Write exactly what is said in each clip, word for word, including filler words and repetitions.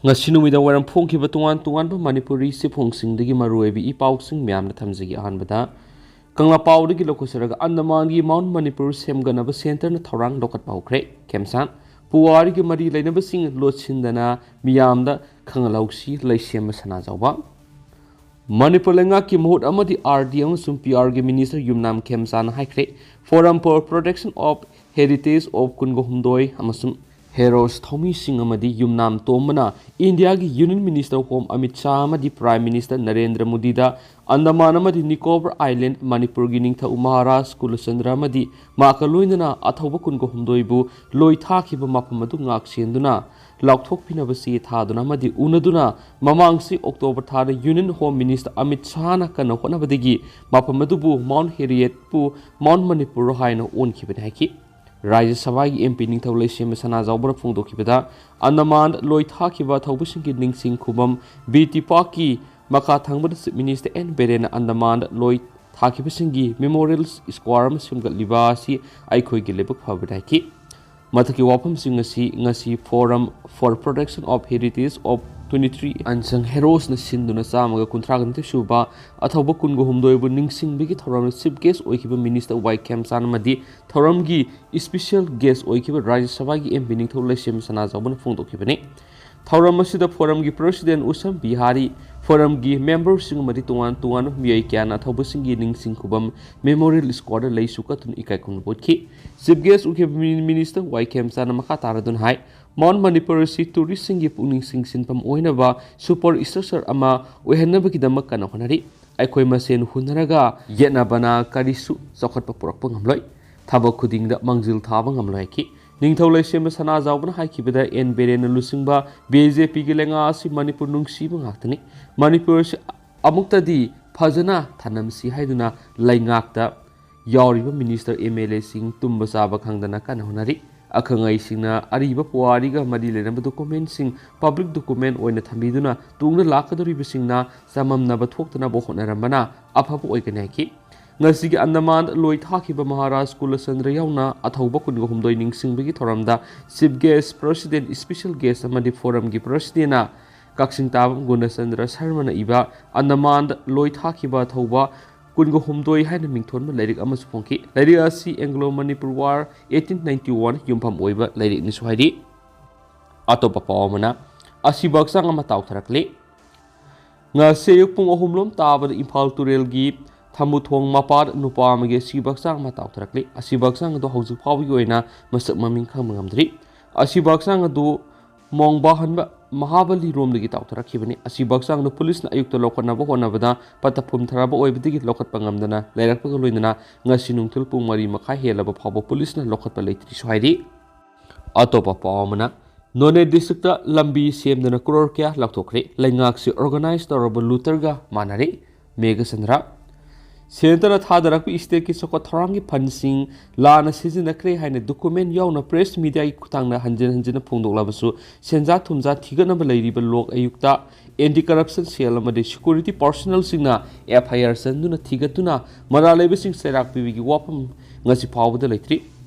ꯉꯁꯤ ꯅꯨꯃꯤꯗꯥꯡ ꯋꯥꯏꯔꯝ ꯐꯣꯡꯈꯤꯕ ꯇꯣꯉꯥꯟ ꯇꯣꯉꯥꯟꯕ ꯃꯅꯤꯄꯨꯔꯤ ꯆꯦꯐꯣꯡꯁꯤꯡꯗꯒꯤ ꯃꯔꯨꯑꯣꯏꯕ ꯏ ꯄꯥꯎꯁꯤꯡ ꯃꯌꯥꯝꯅ ꯊꯝꯖꯒꯦ꯫ ꯑꯍꯥꯟꯕꯗ ꯀꯪꯂꯥꯄꯥꯎꯗꯒꯤ ꯂꯧꯈꯠꯆꯔꯒ ꯑꯟꯗꯃꯥꯟꯒꯤ ꯃꯥꯎꯟ ꯃꯅꯤꯄꯨꯔ ꯁꯦꯝꯒꯠꯅꯕ ꯁꯦꯟꯇꯔꯅ ꯊꯧꯔꯥꯡ ꯂꯧꯈꯠꯄ ꯍꯧꯈ꯭ꯔꯦ꯫ ꯈꯦꯝꯁꯥꯟ ꯄꯨꯋꯥꯔꯤꯒ ꯃꯔꯤ ꯂꯩꯅꯕꯁꯤꯡ ꯂꯣꯠꯁꯤꯟꯗꯅ ꯃꯤꯌꯥꯝꯗ ꯈꯪꯍꯜꯍꯧꯁꯤ꯫ ꯂꯩꯁꯦꯝꯕ ꯁꯅꯥꯖꯥꯎꯕ꯫ ꯃꯅꯤꯄꯨꯔ ꯂꯩꯉꯥꯛꯀꯤ ꯃꯍꯨꯠ ꯑꯃꯗꯤ ꯑꯥꯔ ꯗꯤ ꯑꯃꯁꯨꯡ ꯄꯤ ꯑꯥꯔꯒꯤ ꯃꯤꯅꯤꯁꯇꯔ ꯌꯨꯝꯅꯥꯝ ꯈꯦꯝꯆꯥꯅ ꯍꯥꯏꯈ꯭ꯔꯦ, Forum for Protection of Heritage of ꯀꯨꯟꯒ ꯍꯨꯝꯗꯣꯏ ꯑꯃꯁꯨꯡ ꯍꯦꯔꯣꯁ ꯊꯧꯃꯤꯁꯤꯡ ꯑꯃꯗꯤ ꯌꯨꯝꯅꯥꯝ ꯇꯣꯝꯕꯅ ꯏꯟꯗꯤꯌꯥꯒꯤ union minister home Amit Shah ꯑꯃꯗꯤ ꯄ꯭ꯔꯥꯏꯝ ꯃꯤꯅꯤꯁꯇꯔ ꯅꯔꯦꯟꯗ꯭ꯔ ꯃꯣꯗꯤꯗ ꯑꯟꯗꯃꯥꯟ ꯑꯃꯗꯤ ꯅꯤꯀꯣꯕꯔ ꯑꯥꯏꯂꯦꯟꯗ, ꯃꯅꯤꯄꯨꯔꯒꯤ ꯅꯤꯡꯊꯧ ꯃꯍꯥꯔꯥꯖ ꯀꯨꯂꯆꯟꯗ꯭ꯔ ꯑꯃꯗꯤ ꯃꯍꯥꯛꯀ ꯂꯣꯏꯅꯅ ꯑꯊꯧꯕ ꯀꯨꯟꯒ ꯍꯨꯝꯗꯣꯏꯕꯨ ꯂꯣꯏ ꯊꯥꯈꯤꯕ ꯃꯐꯝ ꯑꯗꯨ ꯉꯥꯛ ꯁꯦꯟꯗꯨꯅ ꯂꯥꯎꯊꯣꯛꯄꯤꯅꯕ ꯆꯦ ꯊꯥꯗꯨꯅ ꯑꯃꯗꯤ ꯎꯅꯗꯨꯅ ꯃꯃꯥꯡꯁꯤ ꯑꯣꯛꯇꯣꯕꯔ ꯊꯥꯗ ꯌꯨꯅꯤꯌꯟ ꯍꯣꯝ ꯃꯤꯅꯤꯁꯇꯔ ꯑꯃꯤꯠ ꯁꯥꯍꯅ ꯀꯟꯅ ꯍꯣꯠꯅꯕꯗꯒꯤ ꯃꯐꯝ ꯑꯗꯨꯕꯨ ꯃꯥꯎꯟ ꯍꯦꯔꯤꯌꯦꯠꯄꯨ ꯃꯥꯎꯟ ꯃꯅꯤꯄꯨꯔ ꯍꯥꯏꯅ ꯑꯣꯟꯈꯤꯕꯅꯤ ꯍꯥꯏꯈꯤ꯫ ꯔꯥꯖ꯭ꯌ ꯁꯚꯥꯒꯤ ꯑꯦꯝ ꯄꯤ ꯅꯤꯡꯊꯧ ꯂꯩꯁꯦꯝꯕ ꯁꯅꯥꯖꯥꯎꯕꯅ ꯐꯣꯡꯗꯣꯛꯈꯤꯕꯗ, ꯑꯟꯗꯃꯥꯟꯗ ꯂꯣꯏ ꯊꯥꯈꯤꯕ ꯊꯧꯕꯁꯤꯡꯒꯤ ꯅꯤꯡꯁꯤꯡ ꯈꯨꯕꯝ ꯕꯤ ꯇꯤ ꯄꯥꯔꯛꯀꯤ ꯃꯈꯥ ꯊꯪꯕꯗ ꯆꯤꯐ ꯃꯤꯅꯤꯁꯇꯔ ꯑꯦꯟ ꯕꯤꯔꯦꯟꯅ ꯑꯟꯗꯃꯥꯟꯗ ꯂꯣꯏ ꯊꯥꯈꯤꯕꯁꯤꯡꯒꯤ ꯃꯦꯃꯣꯔꯤꯌꯦꯜ ꯁ꯭ꯀ꯭ꯋꯥꯔ ꯑꯃ ꯁꯦꯝꯒꯠꯂꯤꯕ ꯑꯁꯤ ꯑꯩꯈꯣꯏꯒꯤ ꯂꯥꯏꯕꯛ ꯐꯕꯅꯤ ꯍꯥꯏꯈꯤ꯫ ꯃꯊꯛꯀꯤ ꯋꯥꯐꯝꯁꯤꯡ ꯑꯁꯤ ꯉꯁꯤ Forum for Protection of Heritage of twenty three Unsung Heroesꯅ ꯁꯤꯟꯗꯨꯅ ꯆꯥꯝꯃꯒ ꯀꯨꯟꯊ꯭ꯔꯥꯒ ꯅꯤꯊꯣꯏ ꯁꯨꯕ ꯑꯊꯧꯕ ꯀꯨꯟꯒ ꯍꯨꯝꯗꯣꯏꯕꯨ ꯅꯤꯡꯁꯤꯡꯕꯒꯤ ꯊꯧꯔꯝꯗ ꯆꯤꯐ ꯒꯦꯁ ꯑꯣꯏꯈꯤꯕ ꯃꯤꯅꯤꯁꯇꯔ ꯋꯥꯏ ꯈꯦꯝꯆꯥꯟ ꯑꯃꯗꯤ ꯊꯧꯔꯝꯒꯤ ꯏꯁꯄꯤꯁꯤꯌꯦꯜ ꯒꯦꯁ ꯑꯣꯏꯈꯤꯕ ꯔꯥꯖ꯭ꯌ ꯁꯚꯥꯒꯤ ꯑꯦꯝ ꯄꯤ ꯅꯤꯡꯊꯧ ꯂꯩꯁꯦꯝꯕ ꯁꯅꯥꯖꯥꯎꯕꯅ ꯐꯣꯡꯗꯣꯛꯈꯤꯕꯅꯤ꯫ ꯊꯧꯔꯝ ꯑꯁꯤꯗ ꯐꯣꯔꯝꯒꯤ ꯄ꯭ꯔꯦꯁꯤꯗꯦꯟ ꯎꯁꯝ ꯕꯤꯍꯥꯔꯤ, ꯐꯣꯔꯝꯒꯤ ꯃꯦꯝꯕꯔꯁꯤꯡ ꯑꯃꯗꯤ ꯇꯣꯉꯥꯟ ꯇꯣꯉꯥꯟꯕ ꯃꯤꯑꯣꯏ ꯀꯌꯥꯅ ꯑꯊꯧꯕꯁꯤꯡꯒꯤ ꯅꯤꯡꯁꯤꯡ ꯈꯨꯕꯝ ꯃꯦꯃꯣꯔꯤꯌꯦꯜ ꯁ꯭ꯀ꯭ꯋꯥꯔꯗ ꯂꯩꯁꯨ ꯀꯠꯇꯨꯅ ꯏꯀꯥꯏ ꯈꯨꯝꯅꯕ ꯎꯠꯈꯤ꯫ ꯆꯤꯐ ꯒꯦꯁ ꯑꯣꯏꯈꯤꯕ ꯃꯤꯅꯤ-, ꯃꯤꯅꯤꯁꯇꯔ ꯋꯥꯏ ꯈꯦꯝꯆꯥꯟꯅ ꯃꯈꯥ ꯇꯥꯔꯗꯨꯅ ꯍꯥꯏ, ꯃꯥꯎꯟ ꯃꯅꯤꯄꯨꯔ ꯑꯁꯤ ꯇꯨꯔꯤꯁꯁꯤꯡꯒꯤ ꯄꯨꯛꯅꯤꯡ ꯆꯤꯡꯁꯤꯟꯐꯝ ꯑꯣꯏꯅꯕ ꯁꯨꯄꯔ ꯁ꯭ꯇ꯭ꯔꯛꯆꯔ ꯑꯃ ꯑꯣꯏꯍꯟꯅꯕꯒꯤꯗꯃꯛ ꯀꯟꯅ ꯍꯣꯠꯅꯔꯤ꯫ ꯑꯩꯈꯣꯏ ꯃꯁꯦꯟ ꯍꯨꯟꯅꯔꯒ ꯌꯦꯠꯅꯕꯅ ꯀꯔꯤꯁꯨ ꯆꯥꯎꯈꯠꯄ ꯄꯨꯔꯛꯄ ꯉꯝꯂꯣꯏ꯫ ꯊꯕꯛ ꯈꯨꯗꯤꯡꯗ ꯃꯥꯡꯖꯤꯜ ꯊꯥꯕ ꯉꯝꯂꯣꯏ ꯍꯥꯏꯈꯤ꯫ ꯅꯤꯡꯊꯧ ꯂꯩꯁꯦꯝꯕ ꯁꯅꯥꯖꯥꯎꯕꯅ ꯍꯥꯏꯈꯤꯕꯗ, ꯑꯦꯟ ꯕꯤꯔꯦꯟꯅ ꯂꯨꯆꯤꯡꯕ ꯕꯤ ꯖꯦ ꯄꯤꯒꯤ ꯂꯩꯉꯥꯛ ꯑꯁꯤ ꯃꯅꯤꯄꯨꯔ ꯅꯨꯡꯁꯤꯕ ꯉꯥꯛꯇꯅꯤ꯫ ꯃꯅꯤꯄꯨꯔ ꯑꯁꯤ ꯑꯃꯨꯛꯇꯗꯤ ꯐꯖꯅ ꯊꯅꯝꯁꯤ ꯍꯥꯏꯗꯨꯅ ꯂꯩꯉꯥꯛꯇ ꯌꯥꯎꯔꯤꯕ ꯃꯤꯅꯤꯁꯇꯔ, ꯑꯦꯝ ꯑꯦꯜ ꯑꯦꯁꯤꯡ ꯇꯨꯝꯕ ꯆꯥꯕ ꯈꯪꯗꯅ ꯀꯟꯅ ꯍꯣꯠꯅꯔꯤ꯫ ꯑꯈꯪ ꯑꯍꯩꯁꯤꯡꯅ ꯑꯔꯤꯕ ꯄꯨꯋꯥꯔꯤꯒ ꯃꯔꯤ ꯂꯩꯅꯕ ꯗꯣꯀꯨꯃꯦꯟꯁꯤꯡ ꯄꯕ꯭ꯂꯤꯛ ꯗꯣꯀꯨꯃꯦꯟ ꯑꯣꯏꯅ ꯊꯝꯕꯤꯗꯨꯅ ꯇꯨꯡꯗ ꯂꯥꯛꯀꯗꯧꯔꯤꯕꯁꯤꯡꯅ ꯆꯃꯝꯅꯕ ꯊꯣꯛꯇꯅꯕ ꯍꯣꯠꯅꯔꯝꯕꯅ ꯑꯐꯕ ꯑꯣꯏꯒꯅꯤ ꯍꯥꯏꯈꯤ꯫ ꯉꯁꯤꯒꯤ ꯑꯟꯗꯃꯥꯟ ꯂꯣꯏ ꯊꯥꯈꯤꯕ ꯃꯍꯥꯔꯥꯖ ꯀꯨꯂꯆꯟꯗ꯭ꯔ ꯌꯥꯎꯅ ꯑꯊꯧꯕ ꯀꯨꯟꯒ ꯍꯨꯝꯗꯣꯏ ꯅꯤꯡꯁꯤꯡꯕꯒꯤ ꯊꯧꯔꯝꯗ Chief Guest, President, Special Guest ꯑꯃꯗꯤ Forumꯒꯤ Presidentꯅ ꯀꯛꯆꯤꯡ ꯇꯥꯕ ꯒꯨꯅꯆꯟꯗ꯭ꯔ ꯁꯔꯃꯅ ꯏꯕ ꯑꯟꯗꯃꯥꯟꯗ ꯂꯣꯏ ꯊꯥꯈꯤꯕ ꯑꯊꯧꯕ ꯀꯨꯟꯒ ꯍꯨꯝꯗꯣꯏ ꯍꯥꯏꯅ ꯃꯤꯡꯊꯣꯟꯕ ꯂꯥꯏꯔꯤꯛ ꯑꯃꯁꯨ ꯐꯣꯡꯈꯤ꯫ ꯂꯥꯏꯔꯤꯛ ꯑꯁꯤ Anglo Manipur War eighteen ninety one ꯌꯨꯝꯐꯝ ꯑꯣꯏꯕ ꯂꯥꯏꯔꯤꯛꯅꯤꯁꯨ ꯍꯥꯏꯔꯤ꯫ ꯑꯇꯣꯞꯄ ꯄꯥꯎ ꯑꯃꯅ, ꯑꯁꯤꯕ ꯍꯛꯆꯥꯡ ꯑꯃ ꯇꯥꯎꯊꯔꯛꯂꯤ꯫ ꯉꯁꯤ ꯑꯌꯨꯛ ꯄꯨꯡ ꯑꯍꯨꯝ ꯂꯣꯝ ꯇꯥꯕꯗ ꯏꯝꯐꯥꯜ ꯇꯨꯔꯦꯜꯒꯤ ꯊꯝꯕꯨꯊꯣꯡ ꯃꯄꯥꯗ ꯅꯨꯄꯥ ꯑꯃꯒꯤ ꯑꯁꯤꯕ ꯍꯛꯆꯥꯡ ꯑꯃ ꯇꯥꯎꯊꯔꯛꯂꯤ꯫ ꯑꯁꯤꯕ ꯍꯛꯆꯥꯡ ꯑꯗꯨ ꯍꯧꯖꯤꯛ ꯐꯥꯎꯕꯒꯤ ꯑꯣꯏꯅ ꯃꯁꯛ ꯃꯃꯤꯡ ꯈꯪꯕ ꯉꯝꯗ꯭ꯔꯤ꯫ ꯑꯁꯤꯕ ꯍꯛꯆꯥꯡ ꯑꯗꯨ ꯃꯣꯡꯕꯥꯍꯟꯕ ꯃꯍꯥꯕꯂꯤ ꯔꯣꯝꯗꯒꯤ ꯇꯥꯎꯊꯔꯛꯈꯤꯕꯅꯤ꯫ ꯑꯁꯤꯕ ꯍꯛꯆꯥꯡꯗꯨ ꯄꯨꯂꯤꯁꯅ ꯑꯌꯨꯛꯇ ꯂꯧꯈꯠꯅꯕ ꯍꯣꯠꯅꯕꯗ ꯄꯠꯊ ꯄꯨꯝꯊꯔꯕ ꯑꯣꯏꯕꯗꯒꯤ ꯂꯧꯈꯠꯄ ꯉꯝꯗꯅ ꯂꯩꯔꯛꯄꯒ ꯂꯣꯏꯅꯅ ꯉꯁꯤ ꯅꯨꯡꯊꯤꯜ ꯄꯨꯡ ꯃꯔꯤ ꯃꯈꯥꯏ ꯍꯦꯜꯂꯕ ꯐꯥꯎꯕ ꯄꯨꯂꯤꯁꯅ ꯂꯧꯈꯠꯄ ꯂꯩꯇ꯭ꯔꯤꯁꯨ ꯍꯥꯏꯔꯤ꯫ ꯑꯇꯣꯞꯄ ꯄꯥꯎ ꯑꯃꯅ, ꯅꯣꯅꯦ ꯗꯤꯁꯇ꯭ꯔꯤꯛꯇ ꯂꯝꯕꯤ ꯁꯦꯝꯗꯅ ꯀ꯭ꯔꯣꯔ ꯀꯌꯥ ꯂꯧꯊꯣꯛꯈ꯭ꯔꯦ꯫ ꯂꯩꯉꯥꯛꯁꯤ ꯑꯣꯔꯒꯅꯥꯏꯖ ꯇꯧꯔꯕ ꯂꯨꯇꯔꯒ ꯃꯥꯟꯅꯔꯦ꯫ ꯃꯦꯘꯆꯟꯗ꯭ꯔ꯫ ꯁꯦꯟꯇꯔꯅ ꯊꯥꯗꯔꯛꯄ ꯏꯁꯇꯦꯠꯀꯤ ꯆꯥꯎꯈꯠ ꯊꯧꯔꯥꯡꯒꯤ ꯐꯟꯁꯤꯡ ꯂꯥꯟꯅ ꯁꯤꯖꯤꯟꯅꯈ꯭ꯔꯦ ꯍꯥꯏꯅ ꯗꯣꯀꯨꯃꯦꯟ ꯌꯥꯎꯅ ꯄ꯭ꯔꯦꯁ ꯃꯤꯗꯤꯌꯥꯒꯤ ꯈꯨꯠꯊꯥꯡꯗ ꯍꯟꯖꯤꯟ ꯍꯟꯖꯤꯟꯅ ꯐꯣꯡꯗꯣꯛꯂꯕꯁꯨ, ꯁꯦꯟꯖꯥ ꯊꯨꯝꯖꯥ ꯊꯤꯒꯠꯅꯕ ꯂꯩꯔꯤꯕ ꯂꯣꯛ ꯑꯌꯨꯛꯇ ꯑꯦꯟꯇꯤ ꯀꯔꯞꯁꯟ ꯁꯦꯜ ꯑꯃꯗꯤ ꯁꯦꯀ꯭ꯌꯨꯔꯤꯇꯤ ꯄꯥꯔꯁꯣꯅꯦꯜꯁꯤꯡꯅ ꯑꯦꯐ ꯑꯥꯏ ꯑꯥꯔ ꯆꯟꯗꯨꯅ ꯊꯤꯒꯠꯇꯨꯅ ꯃꯔꯥꯜ ꯂꯩꯕꯁꯤꯡ ꯆꯩꯔꯥꯛ ꯄꯤꯕꯒꯤ ꯋꯥꯐꯝ ꯉꯁꯤ ꯐꯥꯎꯕꯗ ꯂꯩꯇ꯭ꯔꯤ꯫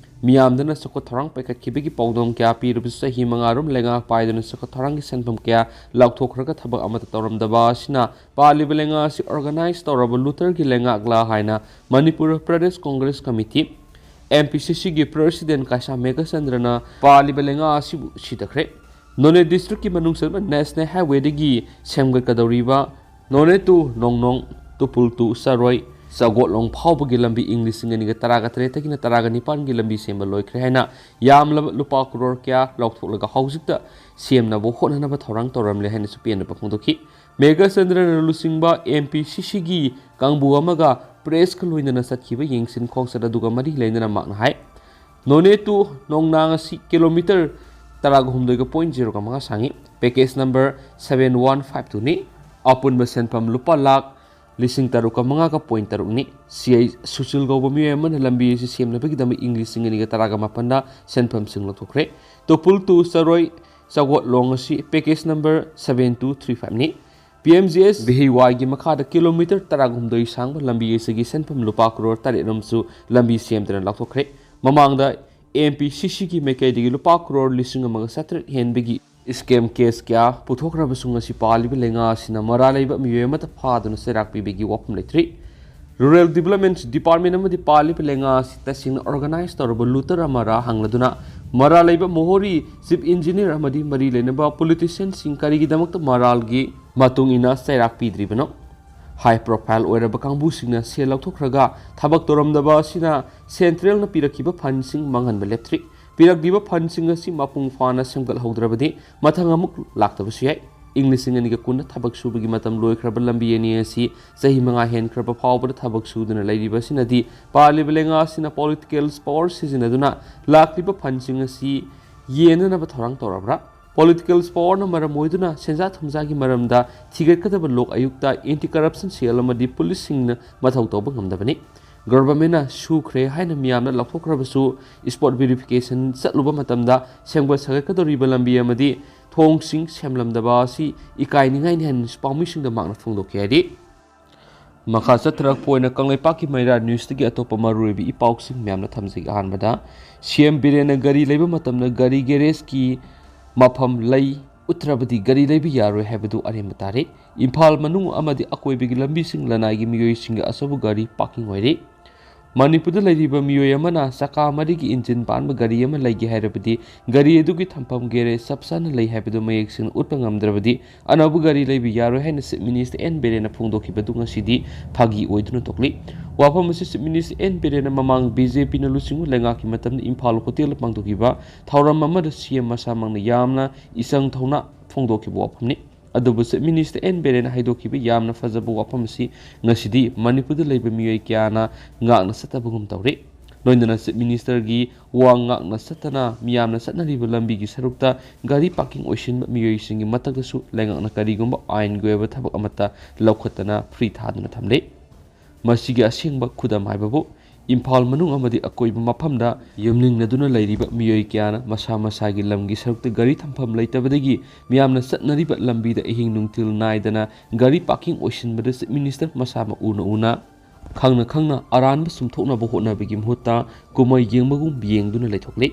ꯃꯤꯌꯥꯝꯗꯅ ꯆꯥꯎꯈꯠ ꯊꯧꯔꯥꯡ ꯄꯥꯏꯈꯠꯈꯤꯕꯒꯤ ꯄꯥꯎꯗꯝ ꯀꯌꯥ ꯄꯤꯔꯕꯁꯨ, ꯆꯍꯤ ꯃꯉꯥꯔꯣꯝ ꯂꯩꯉꯥꯛ ꯄꯥꯏꯗꯨꯅ ꯆꯥꯎꯈꯠ ꯊꯧꯔꯥꯡꯒꯤ ꯁꯦꯟꯐꯝ ꯀꯌꯥ ꯂꯧꯊꯣꯛꯈ꯭ꯔꯒ ꯊꯕꯛ ꯑꯃꯠꯇ ꯇꯧꯔꯝꯗꯕ ꯑꯁꯤꯅ ꯄꯥꯜꯂꯤꯕ ꯂꯩꯉꯥꯛ ꯑꯁꯤ ꯑꯣꯔꯒꯅꯥꯏꯖ ꯇꯧꯔꯕ ꯂꯨꯇꯔꯒꯤ ꯂꯩꯉꯥꯛꯂꯥ ꯍꯥꯏꯅ Manipur Pradesh Congress committee, M P ꯁꯤ ꯁꯤꯒꯤ ꯄ꯭ꯔꯁꯤꯗꯦꯟ ꯀꯥꯏꯁꯥ ꯃꯦꯘꯆꯟꯗ꯭ꯔꯅ ꯄꯥꯜꯂꯤꯕ ꯂꯩꯉꯥꯛ ꯑꯁꯤꯕꯨ ꯁꯤꯊꯈ꯭ꯔꯦ꯫ ꯅꯣꯅꯦ ꯗꯤꯁꯇ꯭ꯔꯤꯛꯀꯤ ꯃꯅꯨꯡ ꯆꯟꯕ ꯅꯦꯁꯅꯦꯜ ꯍꯥꯏꯋꯦꯗꯒꯤ ꯁꯦꯝꯒꯠꯀꯗꯧꯔꯤꯕ ꯅꯣꯅꯦ to ꯅꯣꯡꯅꯣꯡ, ꯇꯨꯄꯨꯜ to ꯆꯔꯣꯏ, ꯆꯒꯣꯠꯂꯣꯡ ꯐꯥꯎꯕꯒꯤ ꯂꯝꯕꯤ ꯏꯪ ꯂꯤꯁꯤꯡ ꯑꯅꯤꯒ ꯇꯔꯥꯒ ꯇꯔꯦꯠꯇꯒꯤꯅ ꯇꯔꯥꯒ ꯅꯤꯄꯥꯟꯒꯤ ꯂꯝꯕꯤ ꯁꯦꯝꯕ ꯂꯣꯏꯈ꯭ꯔꯦ ꯍꯥꯏꯅ ꯌꯥꯝꯂꯕ ꯂꯨꯄꯥ ꯀ꯭ꯔꯣꯔ ꯀꯌꯥ ꯂꯧꯊꯣꯛꯂꯒ ꯍꯧꯖꯤꯛꯇ ꯁꯦꯝꯅꯕ ꯍꯣꯠꯅꯅꯕ ꯊꯧꯔꯥꯡ ꯇꯧꯔꯝꯂꯦ ꯍꯥꯏꯅꯁꯨ ꯄꯦꯟꯗꯕ ꯐꯣꯡꯗꯣꯛꯈꯤ꯫ ꯃꯦꯘꯆꯟꯗ꯭ꯔꯅ ꯂꯨꯆꯤꯡꯕ ꯑꯦꯝ ꯄꯤ ꯁꯤ ꯁꯤꯒꯤ ꯀꯥꯡꯕꯨ ꯑꯃꯒ ꯄ꯭ꯔꯦꯁꯀ ꯂꯣꯏꯅꯅ ꯆꯠꯈꯤꯕ ꯌꯦꯡꯁꯤꯟ ꯈꯣꯡꯆꯠ ꯑꯗꯨꯒ ꯃꯔꯤ ꯂꯩꯅꯅ ꯃꯍꯥꯛꯅ ꯍꯥꯏ, ꯅꯣꯅꯦ to ꯅꯣꯡꯅꯥꯡ ꯑꯁꯤ ꯀꯤꯂꯣꯃꯤꯇꯔ ꯇꯔꯥꯒ ꯍꯨꯝꯗꯣꯏꯒ ꯄꯣꯏꯟ ꯖꯤꯔꯣꯒ ꯃꯉꯥ ꯁꯥꯡꯏ꯫ Package number seven one five ꯇꯨꯅꯤ꯫ ꯑꯄꯨꯟꯕ ꯁꯦꯟꯐꯝ ꯂꯨꯄꯥ ꯂꯥꯈ ꯂꯤꯁꯤꯡ ꯇꯔꯨꯛꯀ ꯃꯉꯥꯒ ꯄꯣꯏꯟ ꯇꯔꯨꯛꯅꯤ꯫ ꯁꯤ ꯑꯥꯏ ꯁꯨꯁꯤꯜ ꯀꯧꯕ ꯃꯤꯑꯣꯏ ꯑꯃꯅ ꯂꯝꯕꯤ ꯑꯁꯤ ꯁꯦꯝꯅꯕꯒꯤꯗꯃꯛ ꯏꯪ ꯂꯤꯁꯤꯡ ꯑꯅꯤꯒ ꯇꯔꯥꯒ ꯃꯥꯄꯟꯗ ꯁꯦꯟꯐꯝꯁꯤꯡ ꯂꯧꯊꯣꯛꯈ꯭ꯔꯦ꯫ ꯇꯨꯄꯨꯜ to ꯆꯔꯣꯏ ꯆꯒꯣꯠꯂꯣꯡ ꯑꯁꯤ package number seven two three ꯐꯥꯏꯚꯅꯤ꯫ ꯄꯤ ꯑꯦꯝ ꯖꯤ ꯑꯦꯁ ꯚꯤ ꯑꯥꯏ ꯋꯥꯏꯒꯤ ꯃꯈꯥꯗ ꯀꯤꯂꯣꯃꯤꯇꯔ ꯇꯔꯥꯍꯨꯝꯗꯣꯏ ꯁꯥꯡꯕ ꯂꯝꯕꯤ ꯑꯁꯤꯒꯤ ꯁꯦꯟꯐꯝ ꯂꯨꯄꯥ ꯀ꯭ꯔꯣꯔ ꯇꯔꯦꯠ ꯔꯣꯝꯁꯨ ꯂꯝꯕꯤ ꯁꯦꯝꯗꯨꯅ ꯂꯥꯎꯊꯣꯛꯈ꯭ꯔꯦ꯫ ꯃꯃꯥꯡꯗ ꯑꯦꯝ ꯄꯤ ꯁꯤ ꯁꯤꯒꯤ ꯃꯥꯏꯀꯩꯗꯒꯤ ꯂꯨꯄꯥ ꯀ꯭ꯔꯣꯔ ꯂꯤꯁꯤꯡ ꯑꯃꯒ ꯆꯥꯇ꯭ꯔꯦꯠ ꯍꯦꯟꯕꯒꯤ ꯁ꯭ꯀꯦꯝ ꯀꯦꯁ ꯀꯌꯥ ꯄꯨꯊꯣꯛꯈ꯭ꯔꯕꯁꯨ ꯉꯁꯤ ꯄꯥꯜꯂꯤꯕ ꯂꯩꯉꯥꯛ ꯑꯁꯤꯅ ꯃꯔꯥꯜ ꯂꯩꯕ ꯃꯤꯑꯣꯏ ꯑꯃꯠꯇ ꯐꯥꯗꯨꯅ ꯆꯩꯔꯥꯛ ꯄꯤꯕꯒꯤ ꯋꯥꯐꯝ ꯂꯩꯇ꯭ꯔꯤ꯫ ꯔꯨꯔꯦꯜ ꯗꯤꯕꯂꯞꯃꯦꯟꯠ ꯗꯤꯄꯥꯔꯠꯃꯦꯟꯠ ꯑꯃꯗꯤ ꯄꯥꯜꯂꯤꯕ ꯂꯩꯉꯥꯛ ꯑꯁꯤ ꯇꯁꯦꯡꯅ ꯑꯣꯔꯒꯅꯥꯏꯖ ꯇꯧꯔꯕ ꯂꯨꯇꯔ ꯑꯃꯔꯥ ꯍꯪꯂꯗꯨꯅ ꯃꯔꯥꯜ ꯂꯩꯕ ꯃꯣꯍꯣꯔꯤ ꯆꯤꯐ ꯏꯟꯖꯤꯅꯤꯌꯔ ꯑꯃꯗꯤ ꯃꯔꯤ ꯂꯩꯅꯕ ꯄꯣꯂꯤꯇꯤꯁꯤꯌꯟꯁꯤꯡ ꯀꯔꯤꯒꯤꯗꯃꯛꯇ ꯃꯔꯥꯜꯒꯤ ꯃꯇꯨꯡ ꯏꯟꯅ ꯆꯩꯔꯥꯛ ꯄꯤꯗ꯭ꯔꯤꯕꯅꯣ? ꯍꯥꯏ ꯄ꯭ꯔꯣꯐꯥꯏꯜ ꯑꯣꯏꯔꯕ ꯀꯥꯡꯕꯨꯁꯤꯡꯅ ꯁꯦꯜ ꯂꯧꯊꯣꯛꯈ꯭ꯔꯒ ꯊꯕꯛ ꯇꯧꯔꯝꯗꯕ ꯑꯁꯤꯅ ꯁꯦꯟꯇ꯭ꯔꯦꯜꯅ ꯄꯤꯔꯛꯈꯤꯕ ꯐꯟꯁꯤꯡ ꯃꯥꯡꯍꯟꯕ ꯂꯦꯞꯇ꯭ꯔꯤ꯫ ꯄꯤꯔꯛꯂꯤꯕ ꯐꯟꯁꯤꯡ ꯑꯁꯤ ꯃꯄꯨꯡ ꯐꯥꯅ ꯁꯦꯝꯒꯠꯍꯧꯗ꯭ꯔꯕꯗꯤ ꯃꯊꯪ ꯑꯃꯨꯛ ꯂꯥꯛꯇꯕꯁꯨ ꯌꯥꯏ꯫ ꯏꯪ ꯂꯤꯁꯤꯡ ꯑꯅꯤꯒ ꯀꯨꯟꯗ ꯊꯕꯛ ꯁꯨꯕꯒꯤ ꯃꯇꯝ ꯂꯣꯏꯈ꯭ꯔꯕ ꯂꯝꯕꯤ ꯑꯅꯤ ꯑꯁꯤ ꯆꯍꯤ ꯃꯉꯥ ꯍꯦꯟꯈ꯭ꯔꯕ ꯐꯥꯎꯕꯗ ꯊꯕꯛ ꯁꯨꯗꯨꯅ ꯂꯩꯔꯤꯕ ꯑꯁꯤꯅꯗꯤ ꯄꯥꯜꯂꯤꯕ ꯂꯩꯉꯥꯛ ꯑꯁꯤꯅ ꯄꯣꯂꯤꯇꯤꯀꯦꯜ ꯄꯥꯋꯔ ꯁꯤꯖꯤꯟꯅꯗꯨꯅ ꯂꯥꯛꯂꯤꯕ ꯐꯟꯁꯤꯡ ꯑꯁꯤ ꯌꯦꯟꯅꯅꯕ ꯊꯧꯔꯥꯡ ꯇꯧꯔꯕ꯭ꯔꯥ? ꯄꯣꯂꯤꯇꯤꯀꯦꯜ ꯄꯥꯋꯔꯅ ꯃꯔꯝ ꯑꯣꯏꯗꯨꯅ ꯁꯦꯟꯖꯥ ꯊꯨꯝꯖꯥꯒꯤ ꯃꯔꯝꯗ ꯊꯤꯒꯠꯀꯗꯕ ꯂꯣꯛ ꯑꯌꯨꯛꯇ ꯑꯦꯟꯇꯤ ꯀꯔꯞꯁꯟ ꯁꯦꯜ ꯑꯃꯗꯤ ꯄꯨꯂꯤꯁꯁꯤꯡꯅ ꯃꯊꯧ ꯇꯧꯕ ꯉꯝꯗꯕꯅꯤ꯫ ꯒꯚꯔꯟꯃꯦꯟꯠꯅ ꯁꯨꯈ꯭ꯔꯦ ꯍꯥꯏꯅ ꯃꯤꯌꯥꯝꯅ ꯂꯥꯎꯊꯣꯛꯈ꯭ꯔꯕꯁꯨ, ꯁ꯭ꯄꯣꯠ ꯚꯦꯔꯤꯐꯤꯀꯦꯁꯟ ꯆꯠꯂꯨꯕ ꯃꯇꯝꯗ ꯁꯦꯝꯒꯠ ꯁꯥꯒꯠꯀꯗꯧꯔꯤꯕ ꯂꯝꯕꯤ ꯑꯃꯗꯤ ꯊꯣꯡꯁꯤꯡ ꯁꯦꯝꯂꯝꯗꯕ ꯑꯁꯤ ꯏꯀꯥꯏꯅꯤꯡꯉꯥꯏꯅꯤ ꯍꯥꯏꯅ ꯄꯥꯎꯃꯤꯁꯤꯡꯗ ꯃꯍꯥꯛꯅ ꯐꯣꯡꯗꯣꯛꯈꯤ ꯍꯥꯏꯔꯤ꯫ ꯃꯈꯥ ꯆꯠꯊꯔꯛꯄ ꯑꯣꯏꯅ ꯀꯪꯂꯩꯄꯥꯛꯀꯤ ꯃꯩꯔꯥ ꯅ꯭ꯌꯨꯁꯇꯒꯤ ꯑꯇꯣꯞꯄ ꯃꯔꯨꯑꯣꯏꯕ ꯏ ꯄꯥꯎꯁꯤꯡ ꯃꯌꯥꯝꯅ ꯊꯝꯖꯒꯦ꯫ ꯑꯍꯥꯟꯕꯗ, ꯁꯤ ꯑꯦꯝ ꯕꯤꯔꯦꯟꯅ ꯒꯥꯔꯤ ꯂꯩꯕ ꯃꯇꯝꯗ ꯒꯥꯔꯤ ꯒꯦꯔꯦꯖꯀꯤ ꯃꯐꯝ ꯂꯩ ꯎꯠꯇ꯭ꯔꯕꯗꯤ ꯒꯥꯔꯤ ꯂꯩꯕ ꯌꯥꯔꯣꯏ ꯍꯥꯏꯕꯗꯨ ꯑꯔꯦꯝꯕ ꯇꯥꯔꯦ꯫ ꯏꯝꯐꯥꯜ ꯃꯅꯨꯡ ꯑꯃꯗꯤ ꯑꯀꯣꯏꯕꯒꯤ ꯂꯝꯕꯤꯁꯤꯡ ꯂꯅꯥꯏꯒꯤ ꯃꯤꯑꯣꯏꯁꯤꯡꯒꯤ ꯑꯆꯧꯕ ꯒꯥꯔꯤ ꯄꯥꯔꯀꯤꯡ ꯑꯣꯏꯔꯦ꯫ ꯃꯅꯤꯄꯨꯔꯗ ꯂꯩꯔꯤꯕ ꯃꯤꯑꯣꯏ ꯑꯃꯅ ꯆꯀꯥ ꯃꯔꯤꯒꯤ ꯏꯟꯖꯤꯟ ꯄꯥꯟꯕ ꯒꯥꯔꯤ ꯑꯃ ꯂꯩꯒꯦ ꯍꯥꯏꯔꯕꯗꯤ ꯒꯥꯔꯤ ꯑꯗꯨꯒꯤ ꯊꯝꯐꯝ ꯒꯦꯔꯦꯖ ꯆꯞ ꯆꯥꯅ ꯂꯩ ꯍꯥꯏꯕꯗꯨ ꯃꯌꯦꯛ ꯁꯦꯡꯅ ꯎꯠꯄ ꯉꯝꯗ꯭ꯔꯕꯗꯤ ꯑꯅꯧꯕ ꯒꯥꯔꯤ ꯂꯩꯕ ꯌꯥꯔꯣꯏ ꯍꯥꯏꯅ ꯆꯤꯐ ꯃꯤꯅꯤꯁꯇꯔ ꯑꯦꯟ ꯕꯤꯔꯦꯟꯅ ꯐꯣꯡꯗꯣꯛꯈꯤꯕꯗꯨ ꯉꯁꯤꯗꯤ ꯐꯥꯒꯤ ꯑꯣꯏꯗꯨꯅ ꯊꯣꯛꯂꯤ꯫ ꯋꯥꯐꯝ ꯑꯁꯤ ꯆꯤꯐ ꯃꯤꯅꯤꯁꯇꯔ ꯑꯦꯟ ꯕꯤꯔꯦꯟꯅ ꯃꯃꯥꯡ ꯕꯤ ꯖꯦ ꯄꯤꯅ ꯂꯨꯆꯤꯡꯕ ꯂꯩꯉꯥꯛꯀꯤ ꯃꯇꯝꯗ ꯏꯝꯐꯥꯜ ꯍꯣꯇꯦꯜꯗ ꯄꯥꯡꯊꯣꯛꯈꯤꯕ ꯊꯧꯔꯝ ꯑꯃꯗ ꯁꯤ ꯑꯦꯝ ꯃꯁꯥꯃꯛꯅ ꯌꯥꯝꯅ ꯏꯆꯪ ꯊꯧꯅ ꯐꯣꯡꯗꯣꯛꯈꯤꯕ ꯋꯥꯐꯝꯅꯤ꯫ ꯑꯗꯨꯕꯨ ꯆꯤꯐ ꯃꯤꯅꯤꯁꯇꯔ ꯑꯦꯟ ꯕꯤꯔꯦꯟꯅ ꯍꯥꯏꯗꯣꯛꯈꯤꯕ ꯌꯥꯝꯅ ꯐꯖꯕ ꯋꯥꯐꯝ ꯑꯁꯤ ꯉꯁꯤꯗꯤ ꯃꯅꯤꯄꯨꯔꯗ ꯂꯩꯕ ꯃꯤꯑꯣꯏ ꯀꯌꯥꯅ ꯉꯥꯛꯅ ꯆꯠꯇꯕꯒꯨꯝ ꯇꯧꯔꯤ꯫ ꯂꯣꯏꯅꯅ ꯆꯤꯐ ꯃꯤꯅꯤꯁꯇꯔꯒꯤ ꯋꯥ ꯉꯥꯛꯅ ꯆꯠꯇꯅ ꯃꯤꯌꯥꯝꯅ ꯆꯠꯅꯔꯤꯕ ꯂꯝꯕꯤꯒꯤ ꯁꯔꯨꯛꯇ ꯒꯥꯔꯤ ꯄꯥꯔꯀꯤꯡ ꯑꯣꯏꯁꯤꯟꯕ ꯃꯤꯑꯣꯏꯁꯤꯡꯒꯤ ꯃꯊꯛꯇꯁꯨ ꯂꯩꯉꯥꯛꯅ ꯀꯔꯤꯒꯨꯝꯕ ꯑꯥꯏꯟꯒꯤ ꯑꯣꯏꯕ ꯊꯕꯛ ꯑꯃꯠꯇ ꯂꯧꯈꯠꯇꯅ ꯐ꯭ꯔꯤ ꯊꯥꯗꯨꯅ ꯊꯝꯂꯤ꯫ ꯃꯁꯤꯒꯤ ꯑꯁꯦꯡꯕ ꯈꯨꯗꯝ ꯍꯥꯏꯕꯕꯨ ꯏꯝꯐꯥꯜ ꯃꯅꯨꯡ ꯑꯃꯗꯤ ꯑꯀꯣꯏꯕ ꯃꯐꯝꯗ ꯌꯨꯝꯂꯤꯡꯅꯗꯨꯅ ꯂꯩꯔꯤꯕ ꯃꯤꯑꯣꯏ ꯀꯌꯥꯅ ꯃꯁꯥ ꯃꯁꯥꯒꯤ ꯂꯝꯒꯤ ꯁꯔꯨꯛꯇ ꯒꯥꯔꯤ ꯊꯝꯐꯝ ꯂꯩꯇꯕꯗꯒꯤ ꯃꯤꯌꯥꯝꯅ ꯆꯠꯅꯔꯤꯕ ꯂꯝꯕꯤꯗ ꯑꯍꯤꯡ ꯅꯨꯡꯊꯤꯜ ꯅꯥꯏꯗꯅ ꯒꯥꯔꯤ ꯄꯥꯔꯀꯤꯡ ꯑꯣꯏꯁꯤꯟꯕꯗ ꯆꯤꯐ ꯃꯤꯅꯤꯁꯇꯔ ꯃꯁꯥꯃꯛ ꯎꯅ ꯎꯅ, ꯈꯪꯅ ꯈꯪꯅ ꯑꯔꯥꯟꯕ ꯁꯨꯝꯊꯣꯛꯅꯕ ꯍꯣꯠꯅꯕꯒꯤ ꯃꯍꯨꯠꯇ ꯀꯨꯝꯍꯩ ꯌꯦꯡꯕꯒꯨꯝ ꯌꯦꯡꯗꯨꯅ ꯂꯩꯊꯣꯛꯂꯤ꯫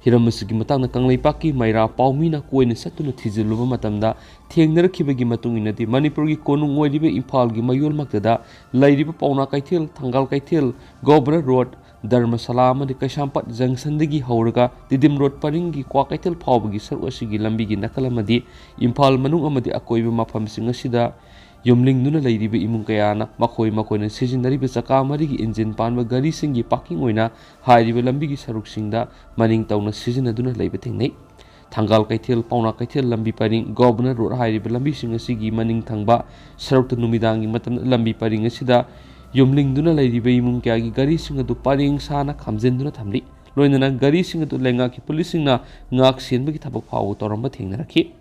ꯍꯤꯔꯝ ꯑꯁꯤꯒꯤ ꯃꯇꯥꯡꯗ ꯀꯪꯂꯩꯄꯥꯛꯀꯤ ꯃꯩꯔꯥ ꯄꯥꯎꯃꯤꯅ ꯀꯣꯏꯅ ꯆꯠꯇꯨꯅ ꯊꯤꯖꯤꯜꯂꯨꯕ ꯃꯇꯝꯗ ꯊꯦꯡꯅꯔꯛꯈꯤꯕꯒꯤ ꯃꯇꯨꯡ ꯏꯟꯅꯗꯤ, ꯃꯅꯤꯄꯨꯔꯒꯤ ꯀꯣꯅꯨꯡ ꯑꯣꯏꯔꯤꯕ ꯏꯝꯐꯥꯜꯒꯤ ꯃꯌꯣꯜꯃꯛꯇꯗ ꯂꯩꯔꯤꯕ ꯄꯥꯎꯅꯥ ꯀꯩꯊꯦꯜ, ꯊꯪꯒꯥꯜ ꯀꯩꯊꯦꯜ, ꯒꯣꯕꯔ ꯔꯣꯗ, ꯙꯔꯃꯁꯥꯂꯥ ꯑꯃꯗꯤ ꯀꯩꯁꯥꯝꯄꯥꯠ ꯖꯪꯁꯟꯗꯒꯤ ꯍꯧꯔꯒ ꯇꯤꯗꯤꯝ ꯔꯣꯗ ꯄꯔꯤꯡꯒꯤ ꯀ꯭ꯋꯥꯀꯩꯊꯦꯜ ꯐꯥꯎꯕꯒꯤ ꯁꯔꯨꯛ ꯑꯁꯤꯒꯤ ꯂꯝꯕꯤꯒꯤ ꯅꯥꯀꯜ ꯑꯃꯗꯤ ꯏꯝꯐꯥꯜ ꯃꯅꯨꯡ ꯑꯃꯗꯤ ꯑꯀꯣꯏꯕ ꯃꯐꯝꯁꯤꯡ ꯑꯁꯤꯗ ꯌꯨꯝꯂꯤꯡꯗꯨꯅ ꯂꯩꯔꯤꯕ ꯏꯃꯨꯡ ꯀꯌꯥꯅ ꯃꯈꯣꯏ ꯃꯈꯣꯏꯅ ꯁꯤꯖꯤꯟꯅꯔꯤꯕ ꯆꯀꯥ ꯃꯔꯤꯒꯤ ꯏꯟꯖꯤꯟ ꯄꯥꯟꯕ ꯒꯥꯔꯤꯁꯤꯡꯒꯤ ꯄꯥꯔꯀꯤꯡ ꯑꯣꯏꯅ ꯍꯥꯏꯔꯤꯕ ꯂꯝꯕꯤꯒꯤ ꯁꯔꯨꯛꯁꯤꯡꯗ ꯃꯅꯤꯡ ꯇꯧꯅ ꯁꯤꯖꯤꯟꯅꯗꯨꯅ ꯂꯩꯕ ꯊꯦꯡꯅꯩ꯫ ꯊꯪꯒꯥꯜ ꯀꯩꯊꯦꯜ, ꯄꯥꯎꯅꯥ ꯀꯩꯊꯦꯜ ꯂꯝꯕꯤ ꯄꯔꯤꯡ, ꯒꯣꯕꯔꯅꯔ ꯔꯣꯗ ꯍꯥꯏꯔꯤꯕ ꯂꯝꯕꯤꯁꯤꯡ ꯑꯁꯤꯒꯤ ꯃꯅꯤꯡ ꯊꯪꯕ ꯁꯔꯨꯛꯇ ꯅꯨꯃꯤꯗꯥꯡꯒꯤ ꯃꯇꯝꯗ ꯂꯝꯕꯤ ꯄꯔꯤꯡ ꯑꯁꯤꯗ ꯌꯨꯝꯂꯤꯡꯗꯨꯅ ꯂꯩꯔꯤꯕ ꯏꯃꯨꯡ ꯀꯌꯥꯒꯤ ꯒꯥꯔꯤꯁꯤꯡ ꯑꯗꯨ ꯄꯔꯦꯡ ꯁꯥꯅ ꯈꯥꯝꯖꯤꯟꯗꯨꯅ ꯊꯝꯂꯤ꯫ ꯂꯣꯏꯅꯅ ꯒꯥꯔꯤꯁꯤꯡ ꯑꯗꯨ ꯂꯩꯉꯥꯛꯀꯤ ꯄꯨꯂꯤꯁꯁꯤꯡꯅ ꯉꯥꯛ ꯁꯦꯟꯕꯒꯤ ꯊꯕꯛ ꯐꯥꯎꯕ ꯇꯧꯔꯝꯕ ꯊꯦꯡꯅꯔꯛꯈꯤ꯫